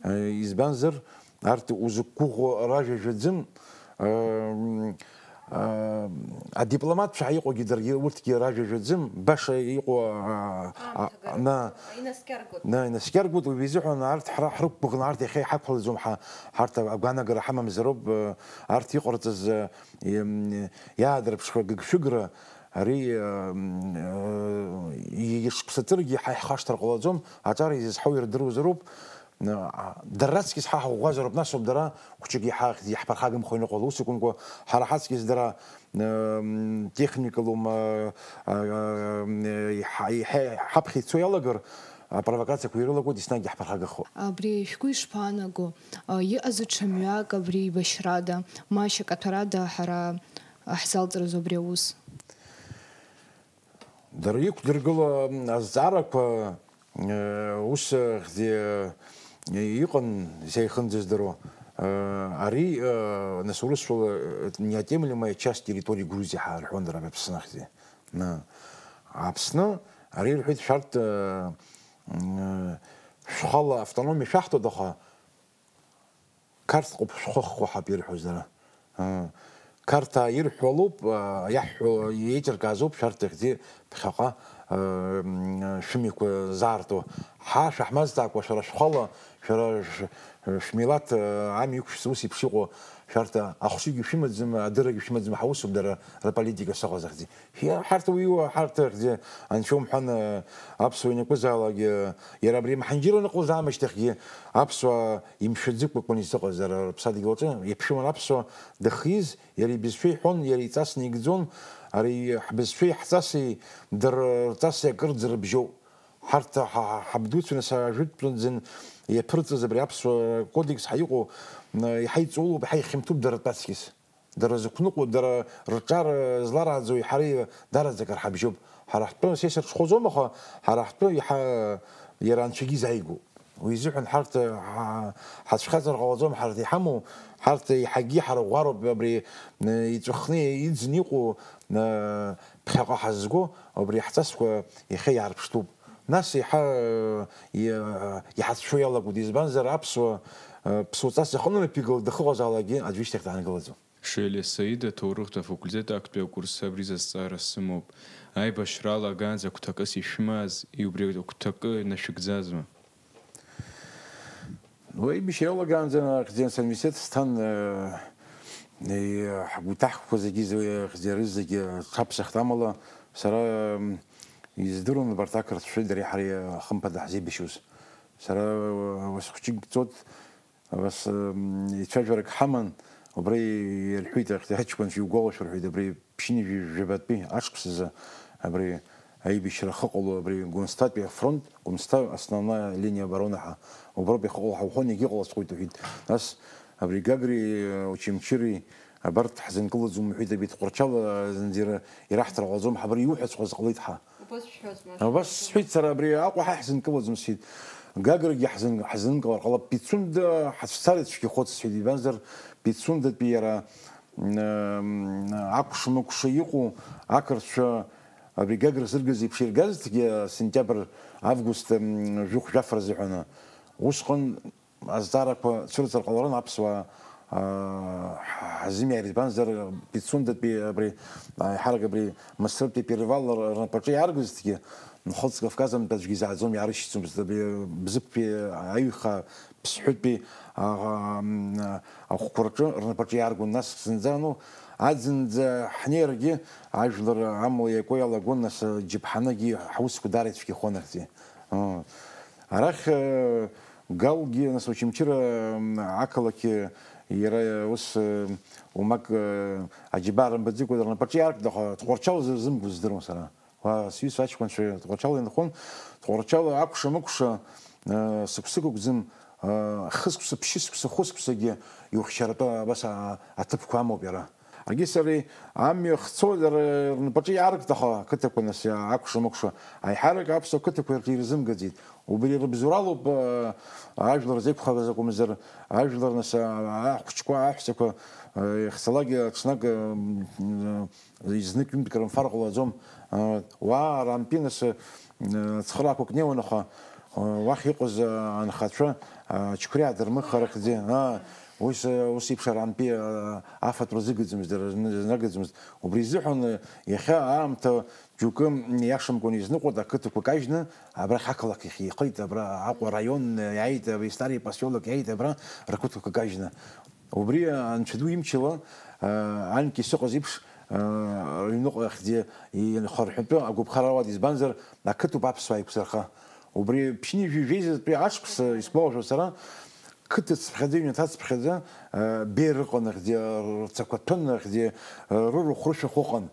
Э, избанзар, арҭ узықәгәыӷуа ражәа жәаӡым, э, э, адипломатцәа иҟоугьы даргьы, урҭгьы ражәа жәаӡым, баша иҟоу, а, а, Аамҭа на, гарантиа. Инаскьаргоит. На, инаскьаргоит, уи изыҳәан арҭ ҳара ҳрықәгәыӷны, арҭ иахьа иҳақәлаӡом ҳа, ҳарҭ агәаанагара ҳамамзароуп, э, арҭ иҟарҵаз, э, им, иаадырԥшуа гыгшәыгра, Ари, м, м, ишықәсаҵәыргьы ҳа иҳхашҭыр ҟалаӡом, аҿар изызҳау ирдыруазароуп. М, а, дара раҵкьыс ҳа ҳаӷәӷәазароуп, нас ауп дара хәҷык иаҳа иаҳԥырхагамхо ианыҟало. Ус акәымкәа, ҳара ҳаҵкьыс дара, м, техникалоума, а, а, м, иҳа-, иҳа-, ҳаԥхьа ицо иалагар, апровокациақәа ирылагоит, еснагь иаҳԥырхагахо. Абри шәгәы ишԥаанаго? А, иҟазу ҽа мҩак абри еибашьрада, ма шьакаҭәарада ҳара ҳзалҵрыз убри аус? Дара иқәдыргыло азҵаарақәа, э, ус, э, хьӡи, э, иҟан, са ихынӡаздыруа. Э, ари, э, нас урысшәала, э, неотъемлемая часть территории Грузии ҳәа рҳәон дара Аԥсны ахьӡи. На. Аԥсны, ари рҳәеит, шәарҭ, э, м, э, шәхала автономиа шәаҳҭоит, аха Қарҭ ҟоуп шәхыххо ҳәа ирҳәоз дара. Ыы, Қарҭаа ирҳәалоуп, аа, иаҳҳәо еиҿыркаазоуп шәарҭ ихьӡи ԥхьаҟа, ыы, м, шәымҩақәа заарту. Ҳа шәаҳмазҵаакәа шәара шәхала, шәара ш-, шәмилаҭ, ыы, амҩа иқәшәҵа ус еиԥш иҟоу шәарҭ ахәшьгьы шәымаӡам, адыррагьы шәымаӡам, ҳа усоуп дара рыполитика шыҟаз ахьӡи. Иа-, ҳарҭ уиуа, ҳарҭ ахьӡи анцәа умҳәан, ыы, аԥсуа ианакәызаалакгьы, ыы, иара абри Мҳанџьыр аныҟалаз аамышьҭахьгьы аԥсуаа имшәаӡыкәа акәын изыҟаз, ара рыԥсадгьыл аҿы иаԥшәыман аԥсуа дахиз, иара ибызшәа иҳәон, иара иҵас наигӡон, ари ҳбызшәеи ҳҵаси дара рҵаси акырӡа рыбжьоуп. Ҳарҭ ҳа-, ҳабдуцәа нас ажәытәтәи зын иаԥырҵаз абри аԥсуа кодекс ҳәа иҟоу, м, иҳаиҵоулоуп, иҳаихьымҭоуп дара ртәаҵкьыс. Дара зықәныҟәо, дара рҿар зларааӡои ҳареи дараӡак рҳабжьоуп. Ҳара ҳтәы сессиа рҽхәаӡом, аха ҳара ҳтәы иаҳа иара анцәагьы изааигәоуп. Уи изыҳәан ҳарҭ ҳа-, ҳацәхьаҵыр ҟалаӡом, ҳарҭ иҳамоу, ҳарҭ иаҳагьы ҳарӷәӷәароуп абри, м, иҵәахны иӡны иҟоу, м, ԥхьаҟа ҳазго абри ҳҵасқәа иахьа иаарԥштәуп. Нас иаҳа, иа-, иҳацәшәо иалагоит, избанзар аԥсуа, ԥсуа ҵас иҟынтә игылоу дахыҟазаалакгьы аӡәы ишьҭахь даангылаӡом. Шелиа Саида аҭоурыхтә афакультет актәи акурс абри зазҵаара сымоуп. Аибашьра алагаанӡа агәҭакыс ишәымаз, убри агәҭакы нашәыгӡазма? Уи аибашьра иалагаанӡа ахьӡи-, ансамбль сҭан, э, э, ҳгәҭахқәа зегьы зы-, ахьӡи-, рызегьы ҽаԥсахт, амала сара, м, издыруан абарҭ ақырҭцәеи дареи ҳареи хымԥада ҳзеибашьуаз. Сара, э, уасхәыҷык ҵот, ус, м, ицәажәарак ҳаман, убра ирҳәеит, ахьӡи-, аҷкәынцәа иугәалашәо рҳәеит, абри ԥшьынҩажәи жәабатәи ашықәсазы абри аибашьра ахьыҟало, абри Гәымсҭатәи афронт, Гәымсҭа, основная линия обороны ҳәа, уброуп иахьыҟало ҳәа уҳәон, егьыҟалаҵәҟьоит уҳәеит. Нас абри Гагреи, Очамчыреи, абарҭ ҳзынкылаӡом уҳәеит, абри Тҟәарчал зынӡа ираҳҭар ҟалаӡом, ҳабра иуҳәаҵәҟьаз ҟалеит ҳа. Убас шәҳәозма? Убас сҳәеит сара, абри Аҟәа ҳа ҳзынкылаӡом сҳәеит. Гаграгьы ҳзын-, ҳзынкылар ҟалап, Пицунда ҳацәцар ицәгьахоит сҳәеит, избанзар Пицундатәи иара, м, акәша-мыкәша иҟоу ақырҭцәа абри Гагра зыргаз еиԥш иргазҭгьы, сентиабр, август, м, жәохә-жәаф рзыҳәаны. Усҟан азҵаарақәа цәырҵыр ҟаларын аԥсуаа, аа, ҳзымиааир, избанзар, Пицундатәи абри, аиҳарак абри Мысрытәи Перевал р-, рнапаҿы иааргазҭгьы, Нхыҵ Кавказынтә аӡәгьы изааӡом, иаарышьҭӡомызт, абри Бзыԥтәи аҩхаа Ԥсҳәытәи, аа, м, ахәқәа рҿы рнапаҿы иааргон, нас зынӡа, ну, аӡынӡа ҳнеиргьы ажәлар амла иакуа иалагон, нас џьаԥҳанагьы ҳусқәа даара ицәгьахонахьӡи. Ыы. Арахь, э, Галгьы, нас, Очамчыра, м, ақалақь, э, иара, э, ус, э, уамак, э, аџьабаа рымбаӡакәа рнапаҿы иааркны, аха Тҟәарчал зырзымго здыруан сара. Уа, сҩызцәа аҷкәынцәа Тҟәарчал инхон, Тҟәарчал акәша-мыкәша, э, сықәсык ықәӡым, э, хысқәса, ԥшьысқәса, хәысқәсагьы иухьчаратәы абас а-, аҭыԥқәа амоуп иара. Аги сареи амҩа хцо, р-, рнапаҿы иааргт, аха ақыҭақәа нас акәша-мыкәша аиҳарак аԥсуа қыҭақәа рҿы ирзымгаӡеит. Убри рыбзоуралоуп, э, ажәлар зеиқәхараз акәымзар, ажәлар нас, а-, ахәыҷқәа, аҳәсақәа, э, иахьцалак, ҽнак, э, м, э, знык-ҩынтә крымфар ҟалаӡом. Э, уаа, арантәи нас, э, цхыраагақәак неиуан, аха, э, уахь иҟаз, э, анхацәа, э, ачқәреи аадырмыхарахьӡи, аа, ус, э, ус еиԥш арантәи, э, афатә рзыгаӡомызт, дара рзы-, рзынагаӡомызт. Убри изыҳәан, э, иахьа аамҭа џьоукы иашамкәан изныҟәоит, ақыҭақәа кажьны, абрахь ақалақь ахь еихеит, абра Аҟәа араион иааит, абри Старый посёлок иааит, абра рқыҭақәа кажьны. Убри Анцәа ду имчала, э, анкьа исыҟаз еиԥш, э, рыҩныҟа ахьӡы инхарҳәатәы агәаԥхара ауада, избанзар, ақыҭоуп аԥсуаа еиқәзырха. Убри ԥшьынҩажәи жәеизатәи ашықәс, э, исгәалашәо сара, қыҭа цыԥхьаӡа, ҩнаҭа цыԥхьаӡа, э, бер ыҟан ахьӡы, рцақәа ҭәын ахьӡы, э, рырахә рышәахә ыҟан.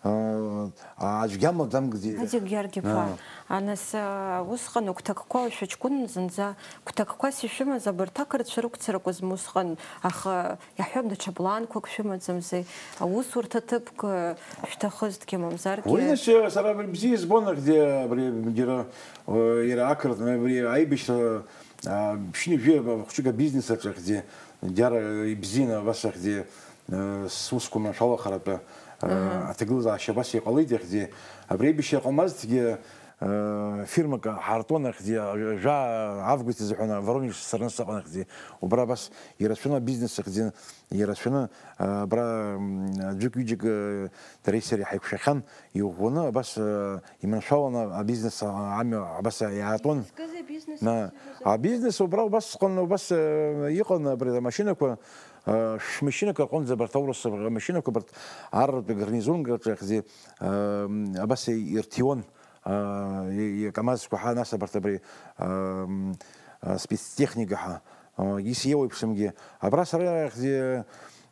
Э, аӡәгьы амла дамгӡеит. Аӡәгьы иаргьы ԥа. Аа. А, нас, а, усҟан агәҭакқәа шәыҷкәын зынӡа гәҭакқәас ишәымаз абарҭ ақырҭцәа рықәцаракәызма усҟан, аха, иаҳҳәап, даҽа планқәак шәымаӡамзи, аусурҭа ҭыԥк, а, шәҭахызҭгьы, мамзаргьы? Уи нас, сара абри бзиа избон, ахьӡы, абри џьара, э, иара ақырҭ, абри аибашьра, а, ԥшьынҩажәи хәҷык абизнес аҿы, ахьӡы, џьара ибзианы абас, ахьӡы, э, сусқәа маншәалахаратәы, э, Аҳа. Аҭагылазаашьа абас иҟалеит, ахьӡы. Абри аибашьра ҟамлазҭгьы, э, фирмак ҳартуан, ахьӡы, жәа август азыҳәан Воронеж сырны сыҟан, ахьӡы. Убра абас ирацәаны абизнес, ахьӡы, ирацәаны, э, абра, м, ӡәык-ҩыџьак, э, дареи сареи ҳаиқәшәахьан, иӷәӷәаны, абас, э, иманшәаланы абизнес, а, амҩа абас иаатуан. Изкызеи абизнес? На, абизнес убра убасҟан, убас, э, иҟан абри амашьынақәа, э, шәмашьынақәа рҟынӡа абарҭ аурыс амашьынақәа, абарҭ арратә гарнизонк рҿы ахьӡы, э, абас ирҭиуан, э, и-, и-, КамАЗқәа ҳәа, нас абарҭ абри, э, э, спецтехника ҳәа, э, ис еиуеиԥшымгьы. Абра сара ахьӡы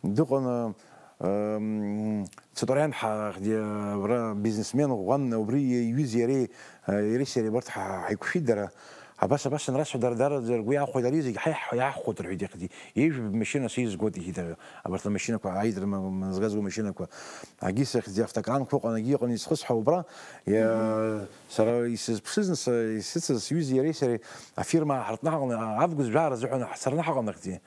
дыҟан, э, Ам, Цыпариан ҳа-, ди-, абра бизнесмен ӷәӷәан, убри иҩыза иареи, а, иареи сареи абарҭ ҳа-, ҳаиқәшәеит дара. Абас, абас анрасҳәа, дара, дара ргәы иаахәеит, ари зегь ҳаи-, ҳа-, иаҳхәоит, рҳәеит, иахьагьы. Ҩажәа машьына сеизгоит, иҳәеит, абарҭ амашьынақәа, аидырма, мазгазго машьынақәа. Агьыс ахьӡи автокранқәа ыҟан, агьы ыҟан, исхысҳәа убра, иа-, сара исызԥшыз, са-, исыцыз сҩызеи иареи сареи афирма ҳарҭнаҳалан, август жәаа рзыҳәан ҳцарны ҳаҟан ахьӡи.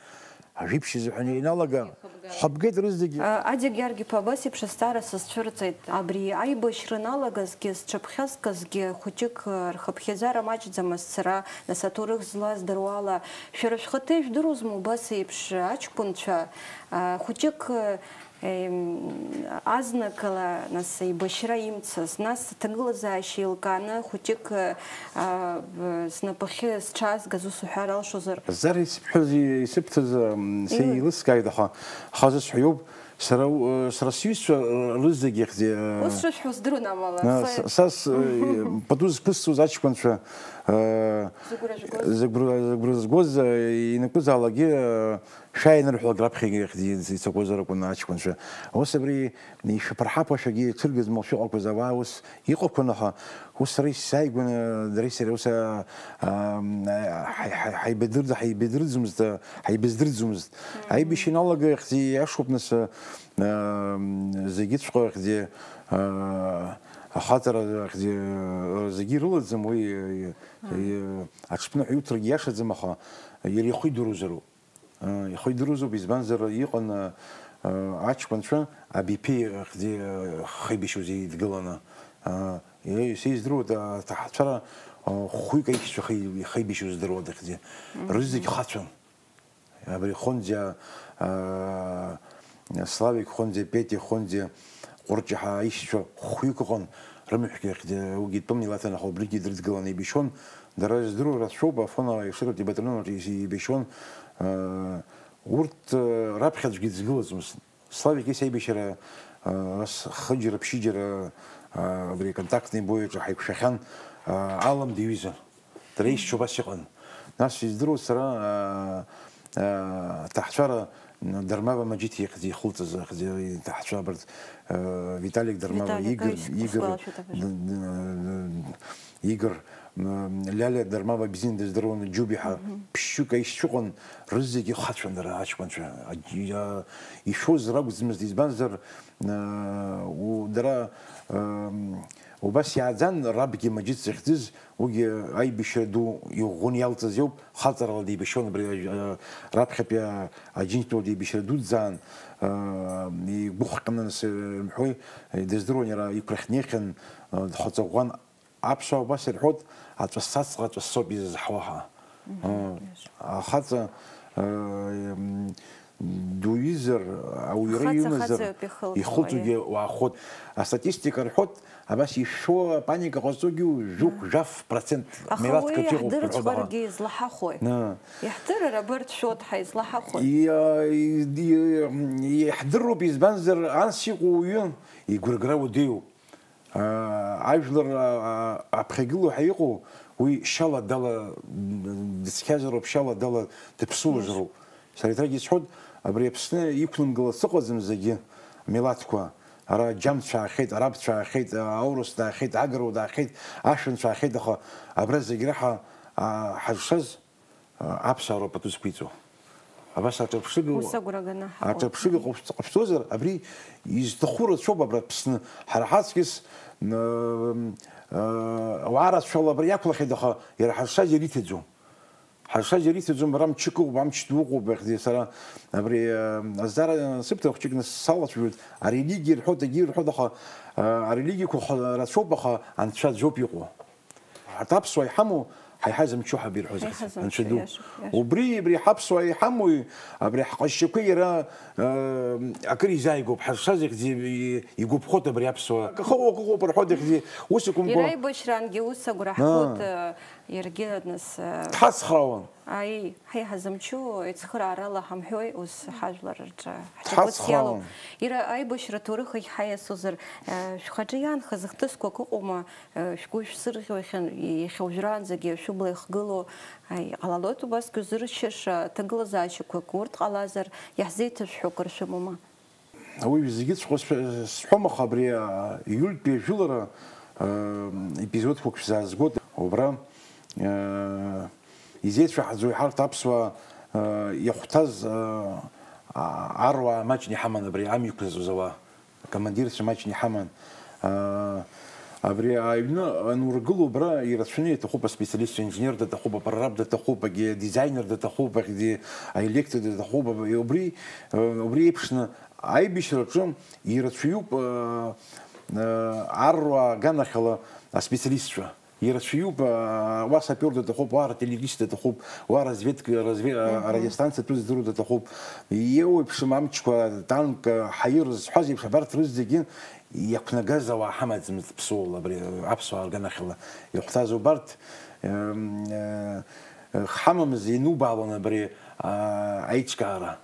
Ажәибжь изыҳәан иналага, ҳабгеит рызегьы. Адик Георги-иԥа, абас еиԥш азҵаара сызцәырҵит. Абри аибашьра аналагазгьы, зҽаԥхьазгазгьы хәыҷык, рхыԥхьаӡара маҷӡамызт сара, нас аҭоурых злаздыруа ала. Шәара шәхаҭа ижәдыруазма убас еиԥш аҷкәынцәа, хәыҷык, Азнык ала, нас, еибашьра имцаз, нас аҭагылазаашьа еилкааны хәыҷык, а, б-, снапахьы зҽаазгаз, ус уҳәар алшозар? Зар исыбҳәаз, исыбҭаз, м, се Иуи? Еилыскааит, аха, аха зысҳәа иоуп, сара, у-, сара сҩызцәа, р-, рызегьы ихьӡи, э, Ус шысҳәо здырун амала, на, са с-, са с-, э, пату зқәысҵоз аҷкәынцәа, э, Зыгәра жәгоз? Зыгәра, зыгәра згоз, э, ианакәызаалакгьы, э, Шәааинырҳәлак раԥхьагьы ихьӡ ицақәозар акәын аҷкәынцәа. Ус абри ишәаԥырҳап ҳәа шәагьы иҽыргаз мал шәыҟақәаз ауаа ус иҟақәан, аха ус сара исзааигәаны, дареи сареи ус, а, а, ҳаи-, ҳаи-, ҳаибадырд-, ҳаибадырӡомызт, а, ҳаибаздырӡомызт. Мгм. Аибашьра иналага ихьӡ иашоуп, нас, а, а, зегьыҵәҟьа ихьӡ, а, ахаҵара ихьӡ, а, зегьы ирылаӡам уи, а, а, аҽԥныҳәа иуҭаргьы иашаӡам, аха иара ихы идыруазароуп. Ихы идыруазоуп, избанзар, иҟан, аҷкәынцәа абиԥеи хьӡи хеибашьуаз еидгыланы. Сеиздыруеит, аҭаҳцәара хәҩык аишьцәа хеибашьуаз здыруада хьӡи. Мгм. Рызегь хацәан. Абри Хонӡиа, Славик Хонӡиа, Петиа Хонӡиа, Ҟәырҷаҳа аишьцәа хәҩык ыҟан, рымҩахьгьы хьӡи, уигьы тәым милаҭын, аха убригьы дрыдгыланы еибашьуан. Дара здыруа рацәоуп, Афон аишыратәи ибаталион аҿы ис-, еибашьуан. Э, урҭ, э, раԥхьаӡәгьы дызгылаӡомызт. Славик ис аибашьра, э, ас хыџьара, ԥшьыџьара, э, абри контактный бои аҿы ҳаиқәшәахьан, э, алым диҩызан. Дара ишьцәа убас иҟан. Нас издыруа сара, э, э, аҭаҳцәара Дармава Маџьиҭ ихьӡ ихылҵыз, ихьӡ иҭаҳцәа абарҭ, э, Виталик Дармава, Виталик, Игорь, ай, Игорь, сгәалашәоит абыржәы. Д-, д-, д-, Игорь, м, Лиалиа Дармава бзианы дыздыруан, Џьубиҳа, Мгм. Ԥшьҩык аишьцәа ыҟан, рызегьы хацәан дара аҷкәынцәа. Аџь-, а, ишәоз ракәӡамызт, избанзар, э, у-, дара, э, убас иааӡан, рабгьы Маџьиҭ захьӡыз, уигьы аибашьра ду иӷәӷәаны иалҵыз иоуп, хаҵарала деибашьуан, абри, э, раԥхьатәи, а, Аџьынџьтәылатә еибашьра дуӡӡаан, э, игәыхҟьаны, нас, э, рымҳәои, э, дыздыруан иара, иқәрахь днеихьан, э, дхаҵаӷәӷәан, аԥсуаа убас ирҳәоит, аҵәасаҵәҟьа аҵәасоуп изызҳауа ҳәа. Мгм. Э, иашоуп. Ахаҵа, э, м, дуҩызар, ауаҩра Ахаҵа имазар, ахаҵаҩуп ихылҵуа, ихылҵугьы уаахәоит. Астатистика рҳәоит, абас ишәо апаника ҟазҵогьы жәохә, Мм. Жәаф процент Аха милаҭк уи аҿы иҟоуп рҳәоит, аха. Иаҳдырӡбаргьы излаҳахәои? Наа. Иаҳдырыр абырҭ шәоит ҳәа излаҳахәоит? Иа-, и-, и-, иаҳдыруп, избанзар, анс иҟоу уаҩы игәыргара уадаҩуп. Аа, ажәлар, аа, аԥхьагылоу ҳәа иҟоу, уи шьала дала, м, дыцқьазароуп, шьала дала дыԥсуазароуп. Сара еиҭагьы исҳәоит, абри Аԥсны иқәнамгалац ыҟаӡам зегьы, амилаҭқәа. Ара аџьамцәа аахьеит, арабцәа аахьеит, аурыс даахьеит, агыруа даахьеит, ашәанцәа аахьеит, аха абра зегь раҳа, аа, ҳазшаз, аа, аԥсуаа роуп пату зқәиҵо. Абас аҿырԥшыга, Ус агәра ганы ҳаҟоуп. Аҿырԥшыга ҟоу-, ҟоушәҵозар, абри изҭаху рацәоуп абра Аԥсны. Ҳара ҳаҵкьыс, м, аа, ауаа рацәала абра иақәлахьеит, аха иара ҳазшаз иара иҭаӡом. Ҳазшаз иара иҭаӡом, ара мчык ыҟоуп, амч ду ыҟоуп, иахьӡи сара абри, э, азҵаара сыбҭар хәҷык нас салацәажәоит, арелигиа ирҳәоит, егьи ирҳәоит, аха, э, арелигиақәа х-, рацәоуп, аха анцәа аӡәоуп иҟоу. Арҭ аԥсуаа иҳамоу, ҳаиҳа зымчу ҳәа ирҳәоз Ҳаиҳа зымчу, аӡәы ду. Иашоуп, иашоуп. Убри, абри ҳаԥсуаа иҳамоу, абри ҳҟазшьақәа иара, э, акыр изааигәоуп, ҳазшаз ихьӡи игәаԥхоит абри аԥсуаа. Акы ыҟоуп, акы ыҟоуп рҳәоит ихьӡи, ус иқәымкәа. Иара аибашьраангьы ус агәра Аа. ҳгоит, э, Иаргьы, нас, э, Дҳацхраауан. Аи, ҳаи, ҳазымчу, ицхыраарала ҳамҳәои, ус ҳажәлар рҿы ҳҿаԥыц Дҳацхраауан. Иалоу. Ира аибашьра аҭоурых ахь ҳаиасызар, э, шәхаҿы иаанхаз хҭысқәак ыҟоума, э, шәгәы шәсырӷьо иахьа-, иахьа уажәраанӡагьы шәыбла ихгылоу, аи, иҟалалоит убасгьы узыршьыша ҭагылазаашьақәак, урҭ ҟалазар, иаҳзеиҭашәҳәо акыр шәымоума? Ауаҩы зегьыҵәҟьа сҳәом, аха абри иультәи ажәылара эпизодқәак шәзаазгоит. Убра изеицәаҳаӡои ҳарҭ аԥсуаа иахәҭаз аруаа маҷны иҳаман, абри амҩақәа зуз ауаа, акомандирцәа маҷны иҳаман. Абри аҩны анургыло, убра ирацәаны иаҭахуп аспециалист, аинженер даҭахуп, апрораб даҭахуп, агеодизайнер даҭахуп, агеоэлектор даҭахуп, убри, убри еиԥшны аибашьраҿы ирацәаҩуп аруаа аганахьала аспециалистцәа. Ирацәаҩуп, уа сапиор даҭахуп, уа артиллерист даҭахуп, уа разведка, разве-, радиостанциа атәы здыруа даҭахуп. Еиуеиԥшым амчқәа, танк, ҳаир зҳәаз еиԥш, абарҭ рызегьы иақәнагаз ауаа ҳамаӡамызт ԥсуала, абри аԥсуаа рганахьала иахәҭаз убарҭ, ҳамамыз ианубаалон абри аиҿкаара.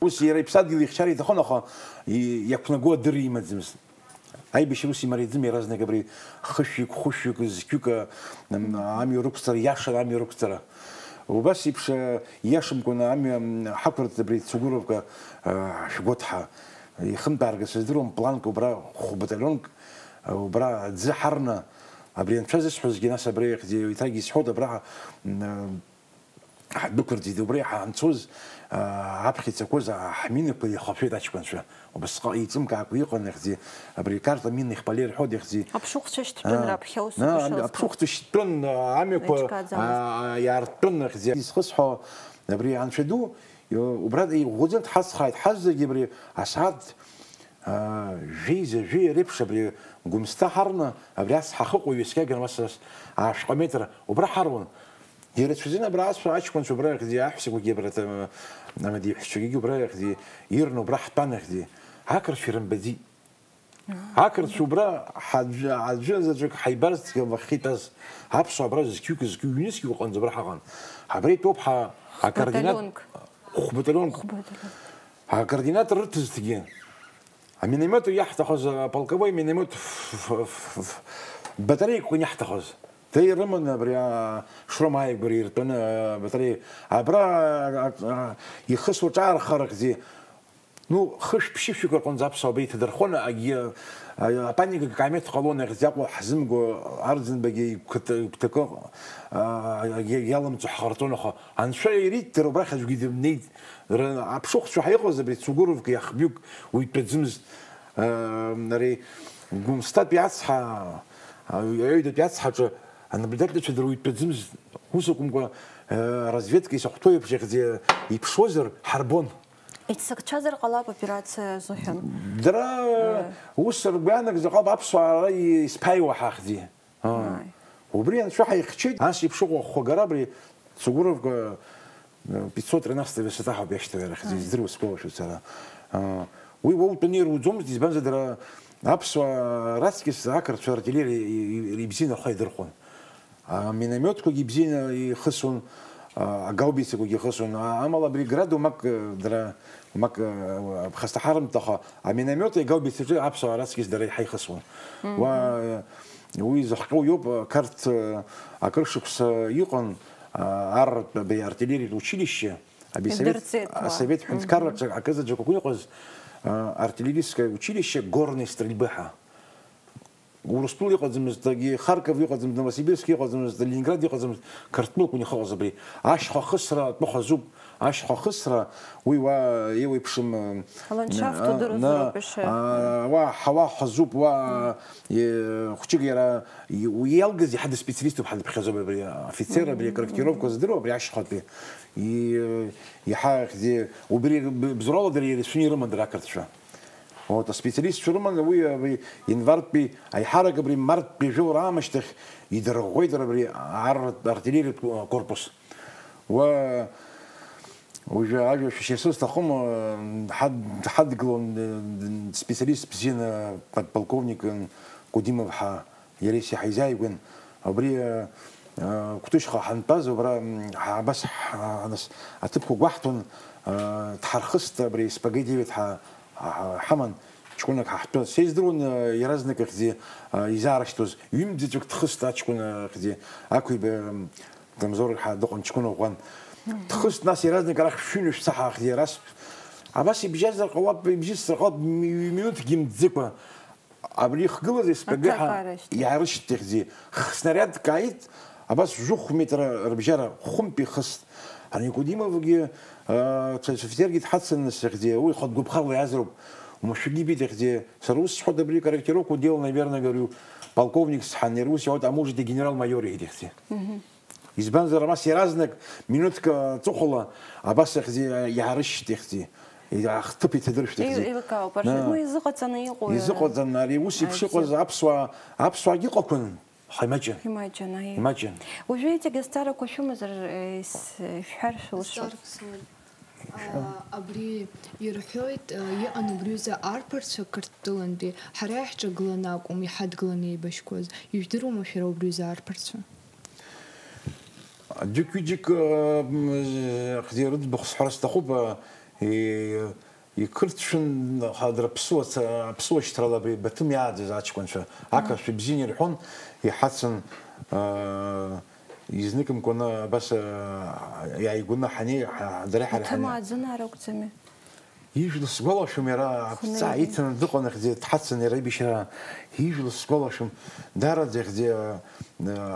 Ус иара иԥсадгьыл ихьчар иҭахын, аха иақәнаго адырра имаӡамызт. Аибашьра ус имариаӡам иаразнак абри хышәҩык, хәышәҩык, зқьҩык амҩа рықәҵара, иашан амҩа рықәҵара. Убас еиԥш иашамкәаны амҩа ҳақәырҵт абри Цугуровка шәгәаҭҳа. Ихынтәааргаз сыздыруам, планк убра хә-баталионк убра аӡы ҳарны, абри анцәа зысҳәозгьы, нас абри еиҭагьы исҳәоит, абра ҳдәықәырҵеит, убра ҳанцоз, аԥхьа ицақәоз ҳминақәа ихашәеит аҷкәынцәа. Убасҟак еиҵымкаакәа иҟан ихьӡи, абри карта минных полей рҳәоит ихьӡи. Аԥшыхәцәа шьҭтәын раԥхьа ус. Аԥшыхәцәа шьҭтәын, амҩақәа иаарттәын ихьӡи. Изхысҳәо абри анцәа ду, убра иӷәӷәаӡа дҳацхааит, ҳазегьы абри асааҭ Жәеиза, жәеи реиԥш абри Гәымсҭа ҳарны, абри ас ҳахыҟоу ҩаскьаган, ас, ас, ашәҟәы метр, убра ҳаруан. Ирацәаӡан абра асра аҷкәынцәа убра иахьӡи, аҳәсақәагьы абра, амадеиҳәшьцәагьы убра иахьӡи, ирны убра ҳтәан иахьӡи. Ақырҭцәа ирымбаӡеит. Ақырҭцәа убра ҳаӡәы, аӡәы заҵәык ҳаибарцгьы вахьхьи тәаз. Аԥсуаа абра зқьҩык, зқьҩык, ҩнызқьҩык ыҟанӡа абра ҳаҟан. Абра итәоуп ҳа акоординат. Баталионк. Хә-баталионк. Хә-баталионк. Акоординатор рыҭызҭгьы. Аминомет иаҳҭахыз, аполковой миномет ф-, ф-, ф-, ф-, батареикақәа иаҳҭахыз. Те ирыманы абри, а, Шром ааигәара иртәаны, а, батареи. Абра, а, а, ихысуа ҿаархарахьзи. Ну, хышә-ԥшьышәҩык рҟынӡа аԥсуаа абра иҭадырхон, агьи, а, апаника акаамеҭ ҟалон, иахьӡ иакәу ҳзымго, Арӡынбагьы игәҭакы, а, иалымҵуа ҳҟарҵон, аха Анцәа ирит, дара убрахь аӡәгьы дымнеит. Ра-, аԥшыхәцәа ҳаиҟаз абри Цугуровка иахбҩык уаҩ дтәаӡымызт. Ари Гәымсҭатәи ацҳа, аҩ-, аҩадатәи ацҳаҿы анаблюдательцәа дара уаҩ дтәаӡымызт. Ус акәымкәа, разведка исахәҭоу еиԥш, иахьӡ-, иԥшуазар, ҳарбон. Иццакцәазар ҟалап аоперациа азыҳәан. Дара ус ргәы иаанагӡо ҟалап, аԥсуаа ара исԥааиуа ҳахьӡи. Ааи. Убри анцәа ҳаихьчеит, ас еиԥш ыҟоу ахәхәагара абри Цугуровка, э, пятьсот тринадцатая высота ҳәа иашьҭоу иара хьӡы, аиа, издыруа сгәалашәоит сара. Э, уи уа утәаны ируӡомызт, избанзар дара аԥсуаа раҵкьыс ақырҭцәа артиллериа и-, и-, ибзианы ахы идырхәон. Аминомиотқәагьы ибзианы ихысуан, а, агаубицақәагьы ихысуан. А-, амала абри Град уамак, э, дара уамак, э, ԥхасҭа ҳарымҭ, аха аминомиоти агаубицаҿы аԥсуаа раҵкьыс дара иаҳа ихысуан. Мгм. Уа, э, Уи зыхҟьоу иоуп, Қарҭ, акыр шықәса иҟан, арратә абри артиллериатә училище, абри асовет, идырҵеит уа, асовет ҳәынҭқарраҿы акызаҵәык агәы иҟаз, артиллерийское училище горной стрельбы ҳәа. Урыстәыла иҟаӡамызт, егьи Харьков иҟаӡамызт, Новосибирск иҟаӡамызт, Ленинград иҟаӡамызт, Қарҭтәылақәа ихыҟаз абри. Ашьха ахысра атәы хазуп. Ашьха ахысра, уи уа еиуеиԥшым, э, аландшафт, э, удыруазароуп, на-, ишеи, а, уа ҳауа хазуп, уа, э, хәҷык иара, и-, уи иалгаз иҳадыз специалиступ ҳадыԥхьаӡоуп абри, афицер, абри, мгм, акорректировка, мгм, здыруа, абри ашьхатәи. И-, иаҳа хьӡи, убри б-, бзорала дара ирацәаны ирыман дара ақырҭцәа. Вот, аспециалистцәа рыманы уи, уи январтәи, аиҳарак абри марттәи жәылара аамышьҭахь идырӷәӷәеит дара абри ар-, артиллериатә корпус. Уа, уажәы ажәа шәашьа сызҭахым, ҳад-, ҳадгылон, э, специалист бзианы, подполковник, э, Кудимов ҳа, иареи сеи ҳаизааигәан. Абри, э, э, Кәтышьха ҳантәаз, убра, м, ҳа-, абас ҳа-, нас аҭыԥқәа гәаҳҭон, э, дҳархыст, абри С П Г девять ҳа-, ҳа-, ҳаман, ҷкәынак ҳаҳтәы. Сеиздыруан, э, иаразнак ихьӡи, э, изаарышьҭуаз. Ҩымҭӡаҵәык дхыст аҷкәын, э, ихьӡи, Ақәиба, м, Камзор ҳәа дыҟан, ҷкәына ӷәӷәан. Дхыст, нас иаразнак арахь шәыҩны шәца ҳаахьӡи, арас Абас ибжьазар ҟалап, ибжьысзар ҟалап, ҩ-, минуҭкгьы мҵӡыкәа. Абри ихгылаз СПГ ҳәа иаарышьҭыхӡи. Снарядк ааит, абас жәохә метра рыбжьара, хәымтә ихыст. Ани Кудимовгьы, а, ҽа-, ҽа-, офицергьы дҳацын, сыхьӡи, уи ихатә гәаԥхарла иаазароуп. Умашәагьы ибеит, ихьӡи, сара ус сҳәоит, абри корректировку делал, наверное, говорю, полковник сҳан, иара ус иҳәоит, а может и генерал-майор, иҳәеит, ихьӡи. Избанзар, абас иаразнак, минуҭк аҵыхәала, абас ихьӡи, иаарышьҭит, ихьӡи. Ахҭыԥ иҭадыршәит, ихьӡи. Еилкаауп, аршәит. Уи изыҟаҵаны иҟоу, изыҟаҵаны, ари ус еиԥш иҟаз аԥсуаа, аԥсуаагьы ыҟақәан, ҳа имаҷын. Имаҷын, аиеи. Имаҷын. Уажәы иҵегь азҵаарақәа шәымазар, е, ис-, шәҳәар шәылшоит. Зҵаарак сымоуп. А, абри ирҳәоит, а, иҟан убри аҩыза арԥарцәа Қырҭтәылантәи, ҳара иаҳҿагыланы акәым, иҳадгыланы еибашьқәаз. Ижәдыруама шәара убри аҩыза арԥарцәа? Џьык-ҩыџьак, м, хьӡи рыӡбахә сҳәар сҭахуп, а, и-, иқырҭшәын, ха-, дара ԥсуа ца-, ԥсуа шьҭрала абри Баҭым иааӡаз аҷкәынцәа. Ақырҭшәа бзианы ирҳәон, иҳацын, а, изныкымкәаны абас, а, иааигәаны ҳанеи-, ҳа-, дара ҳара Баҭым ҳанеи-, ааӡынаар акәӡами? Ижәла сгәалашәом, иара аԥҵа иҭаны дыҟан, ихьӡи дҳацын, иара ибишьра. Ижәла сгәалашәом, даараӡа ихьӡи, а,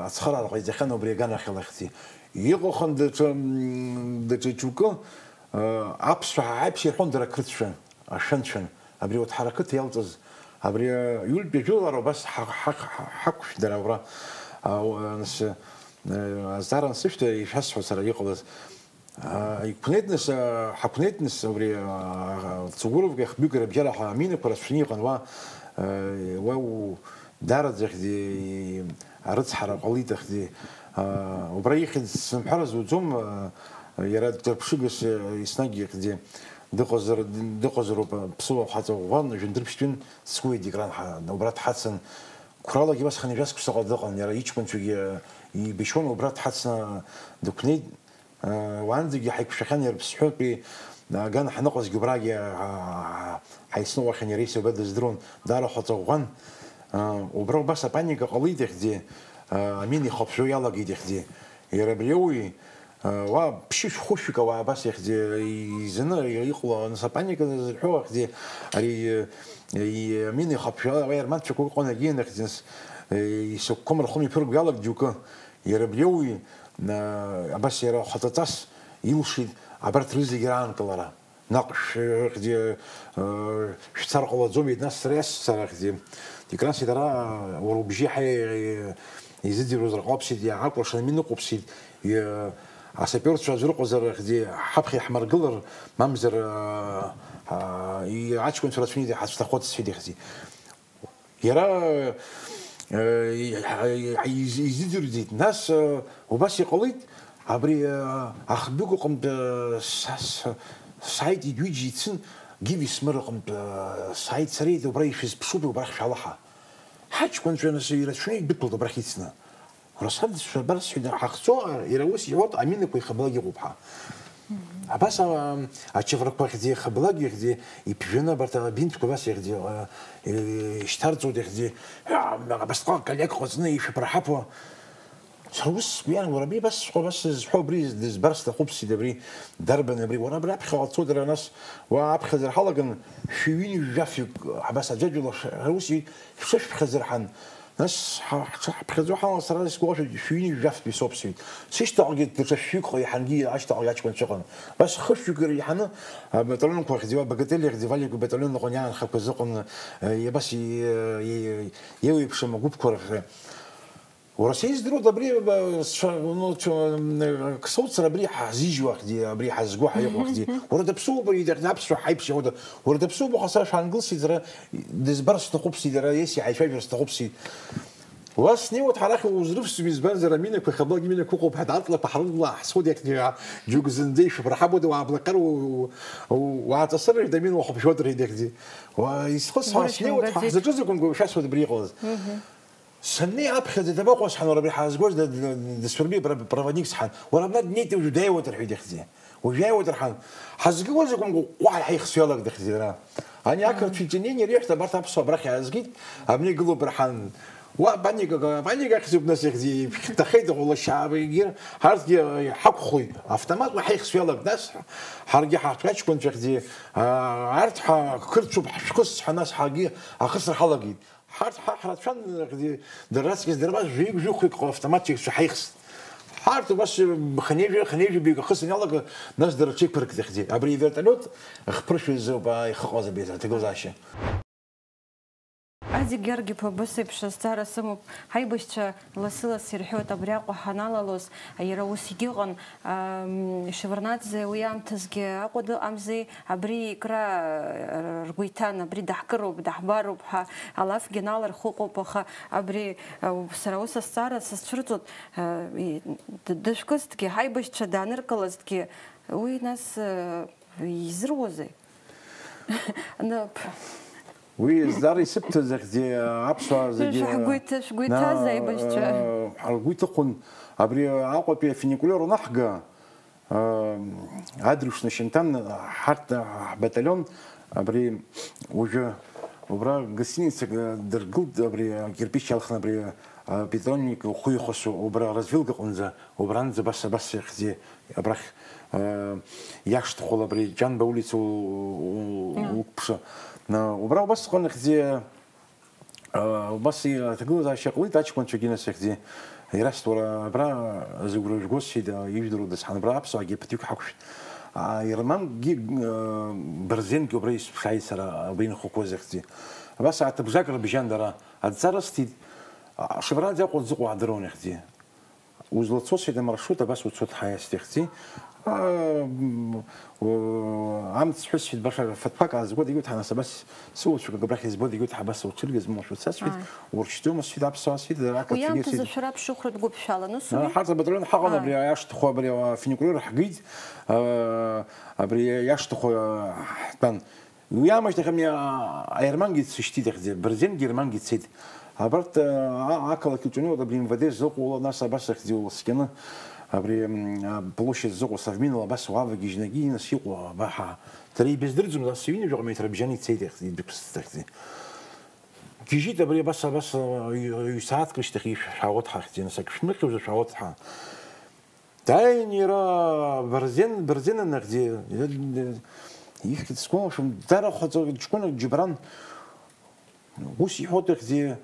ацхыраара ҟаиҵахьан убри аганахьала ихьӡи. Иҟахын даҽа, м, даҽа џьоукы, а, аԥсуаа аиԥш ирҳәон дара ақырҭцәа, ашәанцәан. Абри урҭ ҳаракыт иалҵыз, абри, а, ҩынтәи жәылара убас ҳа-, ҳа-, ҳа-, ҳақәшәт дара убра. А, у-, а, нас, а, азҵаара ансышәҭа, ишәасҳәо сара иҟалаз. А, иқәнеит нас, а, ҳақәнеит нас убри, а, Цугуровгьы Хбиугьы рыбжьара ҳаминақәа рацәаны иҟан уа, а, уа у-, дараӡахьзи, арыцҳара ҟалеит ахьзи. А, убра ихьӡ сымҳәар зуӡом, а, иара дырԥшыгас, а, еснагь ихьӡи дыҟазар, дыҟазароуп, а, ԥсыуа хаҵа ӷәӷәан, жәындырԥшьтәын, дцкуеит екран ҳа-, убра дҳацын. Қәралагьы убасҟан ижәасқәа саҟа дыҟан, иара иҷкәынцәагьы, а, ибашьуан убра дҳацны дықәнеит. Уаанӡагьы ҳаиқәшәахьан иара Ԥсҳәытәи, аган ҳаныҟазгьы убрагьы ҳаицныҟәахьан, иара исаба дыздыруан, даара хаҵа ӷәӷәан. Убра убас апаника ҟалеит иахьӡи, амин ихыԥжәо иалагеит иахьӡи. Иара абри ауаҩ, уа ԥшьышә-хәышәык ауаа абас иахьӡи изаны иҟало, нас апаника зырҳәо ахьӡи, ари амин ихыԥжәо ауаа иарманцәақәак ыҟан, егьи нахьӡи, нас исыкәқәа мырхәын иԥырго иалак џьоукы. Иара абри ауаҩ, а, абас иара хаҵаҵас илшеит абарҭ рызегьы раанкылара. Наҟ шәыхьӡи, а, шәцар ҟалаӡомеит, нас сара иасцарахьӡи. Декран сеит ара, уара убжьы ҳа изыӡырҩуазар ҟалап сеит, иаакәыршан амин ыҟоуп сеит, и-, асаперцәа аӡә рыҟазар ахьӡи, ҳаԥхьа иаҳмыргылар, мамзар, а, а, и-, аҷкәынцәа рацәаны иҳацәҭахоит сҳәеит ихьӡи. Иара, э, изыӡырҩӡеит. Нас, э, убас иҟалеит, абри, э, Ахбыгә иҟынтә, э, са-, са-, сааит, ҩыџьа ицын, Гиви Смыр иҟынтә, э, сааит, сара ида убра ишәызԥшуп, убрахь шәалаҳа. Ҳаҷкәынцәа нас ирацәаны идәықәлт убрахь ицны. Уара саб дышәабар сҳәеит, ҳахҵо, иара ус иҳәоит, аминақәа ихаблак иҟоуп ҳәа. Абас, а, ачаврақәа ихьӡи, ихаблак ихьӡи, иԥжәаны абарҭ абинтқәа абас ихьӡи, а, э, ишьҭарҵоит ихьӡи, а, абасҟак коллег ҟаҵаны ишәаԥырҳаԥуа. Сара ус сгәы иаан, уара абри абасҵәҟьа абас сызҳәо, абри дызбар сҭахуп сида, абри дарбан абри, уара абри аԥхьаҟа ацоит, ара нас уа аԥхьаӡара ҳалаган, шәи ҩынҩажәи жәафҩык абас аӡәаӡәала ш-, ус и-, шәышәԥхьаӡар ҳан. Нас ҳа-, ҳҽаҳԥхьаӡо ҳалан, сара исгәалашәоит, шәи ҩынҩажәи жәафтәи соуп сҳәеит. Сышьҭахьгьы даҽа шәҩык иаҳангьы ашьҭахьгьы аҷкәынцәа ыҟан. Абас хышәҩык иаҳаны абаталионқәа ахьӡуа, Багатели ахьӡуа, Валик ибаталион аҟны иаанхақәаз ыҟан, э, абас и-, и-, еиуеиԥшым агәыԥқәа рахь. Уара сеиздыруада абри, э, сцәа-, ну, цәа-, м, э, ксоуцара абри ҳазижьуахьди, абри ҳазгәаҳа иҟоуахьди. Уара даԥсуоуп, ида-, аԥсуа ҳаиԥш иоуада. Уара даԥсуоуп, аха сара шәаангылсит, сара дызбар сҭахуп сида, иара иеси ҳаицәажәар сҭахуп сит. Уа снеиуеит ҳара ахь узрывсым, избанзар, аминақәа хьаблак иминақәа ыҟоуп ҳәа, аҵлақәа ҳрыдла ҳцоит иахьнеиуа, џьоук зынӡа ишәыԥырҳабуада, уааблаҟьар, у-, у-, уааҵасыр, дамин уахәаԥшуа дырҳәеит иахьӡи. Уа, исхысҳәааз снеиуеит, ҳа ҳзаҿыз акәымкәа, шәасҳәоит абри иҟалаз. Саннеи аԥхьаӡа дабаҟоу сҳәан, уара абри ҳаазгоз да-, да-, дысурбеи, пра-, проводник сҳәан. Уара абна днеит, уажә дааиуеит рҳәеит ихьӡи. Уажә иааиуеит рҳәан. Ҳазгылоз акәымкәа, ҟәаҳ ҳаихсҩалак дахьӡеит ара. Ани ақырҭцәа иҿынеин иреиҳәт абарҭ аԥсуаа абрахь иаазгеит, абни игылоуп рҳәан. Уа паникак, паникак ахьӡуп, нас ихьӡи, ишәхьҭахеит аҟәлашьаабагьы, ҳарҭгьы иҳақәхоит, автомат уаҳа ихсҩалак, нас ҳаргьы ҳаҭәаҷкәынцәахьӡи, аа, арҭ ҳа қырҭцәоуп, ҳшәхысц ҳәа, нас ҳаргьы ахысра ҳалагеит. Ҳарҭ ҳа ҳрацәан, ихьӡи, дара раҵкыс дырбаз, жәаҩык-жәохәҩык автоматчикцәа ҳаихсит. Ҳарҭ убас хынеижәа, хынеижәабаҩык ахысра иалага, нас дара рҽеиқәыркит, ихьӡи. Абри авертолиот хԥыршәа изоуп, аа, ихыҟаз абри аҭагылазаашьа. Адик Георги-иԥа, абас еиԥш азҵаара сымоуп. Ҳаибашьцәа лассы-лассы ирҳәоит, абриаҟара ҳаналалоз, иара ус егьыҟан. Ам, Шеварднаӡе уи аамҭазгьы Аҟәа дыҟамзи, абри икра, р-, ргәы иҭан, абри даҳкыроуп, даҳбароуп ҳәа, алафгьы налархәыҟоуп, аха абри, а, сара ус азҵаара сызцәырҵуеит, а, и-, д-, дышәкызҭгьы, ҳаибашьцәа дааныркылазҭгьы, уи нас, а, изыруазеи? Ныԥ. Уи зҵаара исыбҭаз ахьӡи аԥсуаа зегьы Шәгәы иҭ-, шәгәы иҭаз на-, аибашьцәа? Э, ҳгәы иҭыхәон абри Аҟәатәи афуникулиор анаҳга, э, адрҩшны шьанҭан ҳарҭ ҳбаталион абри уажәы убра гостиницак, э, дыргылт, абри акирпич иалхны абри, э, бетонник ухы ихәасу убра развилка аҟынӡа, убранӡа абас, абас ихьӡи абрахь, э, иашҭахәала абри Ҷанба улица у-, у-, Мм. уқәԥшы. На, убра убасҟан ихьӡи, э, убас и-, аҭагылазаашьа ҟалеит, аҷкәынцәагьы нас ихьӡи. Ирасҭ, уара абра зыгәра жәгозшәа, да, ижәдыруа дацҳан, абра аԥсуаагьы ԥыҭҩык ҳақәшәт. А, Ермангьы, э, Бырзенгьы убра исԥхьаит сара, абри инхақәоз ихьӡи. Абас ааҭыбжак рыбжьан дара, адҵа рысҭеит, а, Шеварднаӡе Аҟәа дзыҟоу аадыруан ихьӡи. Узлацо сеида маршрут абас уцот ҳәа иасҭахьзи. Аа, м, о, амц сҳәысшьит, баша фатәқәак аазгоит, егьырҭ ҳанасабас сыуцәқәак абрахь избоит, егьырҭ ҳабас уҽыргаз мамашәа сасҳәеит, Ааи. Уршьӡома сҳәеит, аԥсуаа сҳәеит, дара Уи ақырҭцәагьы аамҭазы сҳәеит. Шәара аԥшыхәратә гәыԥ шәалан, ус ауми? Ҳарҭ абаталион ҳаҟан, Ааи. Абри ашҭахәы, абри ашҭахәы ҳгеит, аа, абри ашҭахәы, аа, ҳтәан. Уи аамышьҭахь ами, а, аермангьы дсышьҭит, ахьӡи, Бырзенгьы Ермангьы дцеит. Абарҭ, а, а, ақалақь иҿынеиуеит, абри МВД зыҟоула, нас абас ахьӡи уласкьаны, абри, м, а, площадь зыҟоу Совминла абас уавагьежьны, егьи нас иҟоу, абаҳа. Дара ибыздырӡом, нас ҩынҩажәаҟа метр абжьан ицеит, ахьӡи, идәықәсҵеит, ахьӡи. Гьежьит абри абас, абас, а, ҩ-, ҩ-, сааҭк рышьҭахь ишә-, шәаауеит ҳахьӡи, нас ак шәмыхьуазар шәаауеит ҳа. Дааин иара Бырзен, Бырзен анахьӡи, ихьӡ сгәалашәом, дара хәаҵа ҷкәынак Џьыбран, ус иҳәоит ихьӡи,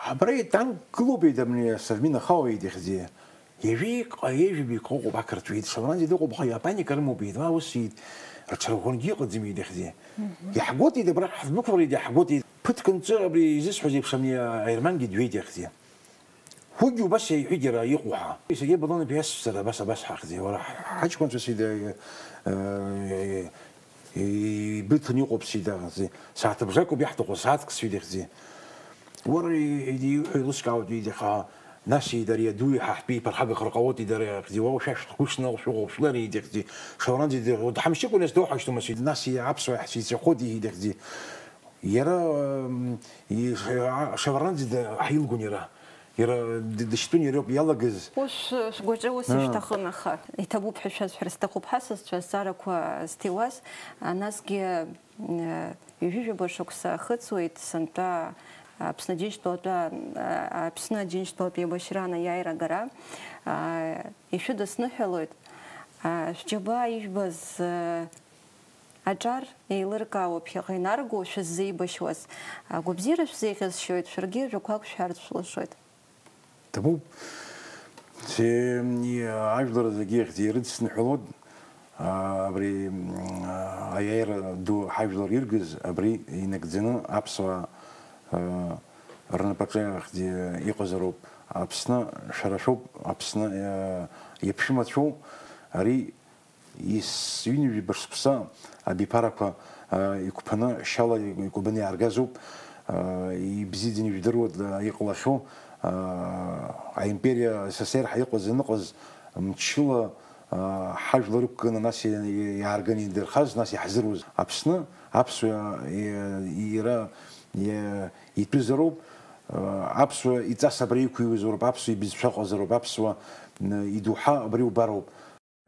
абра итанк гылоуп еидамни Совмин ахауеит ихьӡи, ҩажәи ҟаеижәи беиқәыҟоуп ақырҭуеит, Шеварднаӡе дыҟоуп, аха иапаникарымоуп, едва ус иит, рҽырӷәӷәангьы ыҟаӡам иит ихьӡи. Мгм. Иаҳгоит иит, абра ҳдәықәлеит, иаҳгоит иит. Ԥыҭк нҵәы абри изысҳәаз еиԥш ами аермангьы дҩеит ихьӡи. Уигьы убас иҳәеит иара иҟоу ҳәа. Сергеи Бадонович иасҳәар, абас, абас ҳахьӡи, уара, ҳаҷкәынцәа сида, э, э, ибыҭаны иҟоуп сида, сааҭыбжакоуп иаҳҭаху, сааҭк сҩыдахьӡи. Уара, и-, и-, иуҳәо еилыскаауеит, ида, аха нас ида ари аду иҳа ҳтәы иԥырхагахар ҟалоит, ида ари ахьӡи, уа ушәашәҭ, ушәнал, шәыҟоуп, шәлар идахьӡи. Шеварднаӡе, дҳамшьыкәа нас доуҳашьҭума сида, нас и аԥсуаа ҳцәа ицәахоит, идахьӡи. Иара, м, и-, ша-, Шеварднаӡе да-, ҳаилгон иара. Иара д-, дышьтәын иара иоуп иалагаз. Ус, э, шәгәаҿы ус Аа. ишәҭахын, аха иҭабуп ҳәа шәасҳәар сҭахуп ҳасасцәа азҵаарақәа зҭиуаз, а, насгьы, м, э, ҩажәижәаба шықәса ахыҵуеит сынтәа Аԥсны Аџьынџьтәылатәы, а, Аԥсны Аџьынџьтәылатәи еибашьраан аиааира агара. А, ишәыдысныҳәалоит, а, шәџьабаа ижәбаз, э, Аҿар еилыркаауа ԥхьаҟа инарго шәыззеибашьуаз, агәабзиара шәзеиӷьасшьоит, шәаргьы ажәақәак шәҳәарц шәылшоит. Ҭабуп. Се-, и-, ажәлар зегьы ихьӡ ирыдсныҳәалоит, а, абри, м, а, аиааира ду ҳажәлар иргыз, абри инагӡаны аԥсуаа, а, рнапаҿы ахьӡ иҟазароуп. Аԥсны шәара шәоуп, Аԥсны, а, иаԥшәмацәоуп, ари Ис-, ҩынҩажәи бышықәса абиԥарақәа, а, иқәԥаны, шьала икәабаны иааргазоуп, а, ибзиаӡаны ижәдыруа, а, иҟалахьоу, а, аимпериа СССР ҳа иҟаз аныҟаз мчыла, а, ҳажәлар ықәганы, нас и-, и-, иаарганы идырхаз, нас иаҳзыруз Аԥсны, аԥсуа, и-, иара, и-, итәызароуп, а, аԥсуа иҵас абра иқәыҩуазароуп, аԥсуа ибызшәа ыҟазароуп, аԥсуа, м, идоуҳа абри убароуп.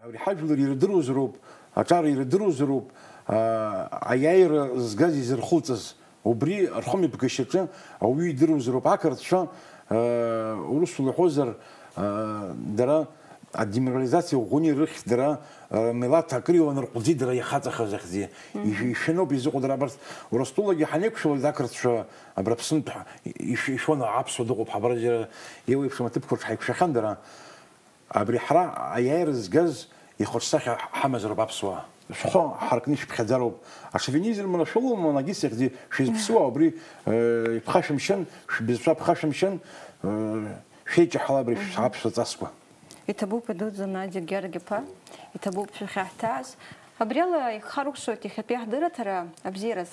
Абри ҳажәлар ирдыруазароуп, аҿар ирдыруазароуп, аа, аиааира згаз изырхылҵыз. Убри рхымҩаԥгашьаҿы ауаҩы идыруазароуп, ақырҭцәа, Урысула иҳәозар, дара адеморализациа ӷәӷәаны ирыхьт, дара милаҭ акыр иуанарҟәӡеит, дара иахаҵахаз ахьӡы. Ишәаноуп изыҟоу дара абарҭ. Урыстәылагьы ҳанеиқәшәалак ақырҭцәа абра Аԥснытә ишәон, аԥсуа дыҟоуп ҳәа, абра џьара еиуеиԥшым аҭыԥқәа рҿы ҳаиқәшәахьан дара. Абри ҳара аиааира згаз ихаҿсахьа ҳамазароуп аԥсуаа. Шәхы ҳаркны ишәыԥхьаӡароуп. Ашовинизм ана шәылоума, ана агьыс ихьӡи шәызԥсуа убри, э, иԥхашәымшьан, шәбызшәа ԥхашәымшьан, э, шәеиҷаҳала абри шәаԥсуа ҵасқәа. Иҭабуп, идуӡӡан Надиа Георги-иԥа, иҭабуп шәахьаҳҭааз. Абриала ихаркәшоит иахьатәи ҳдырраҭара абзиараз.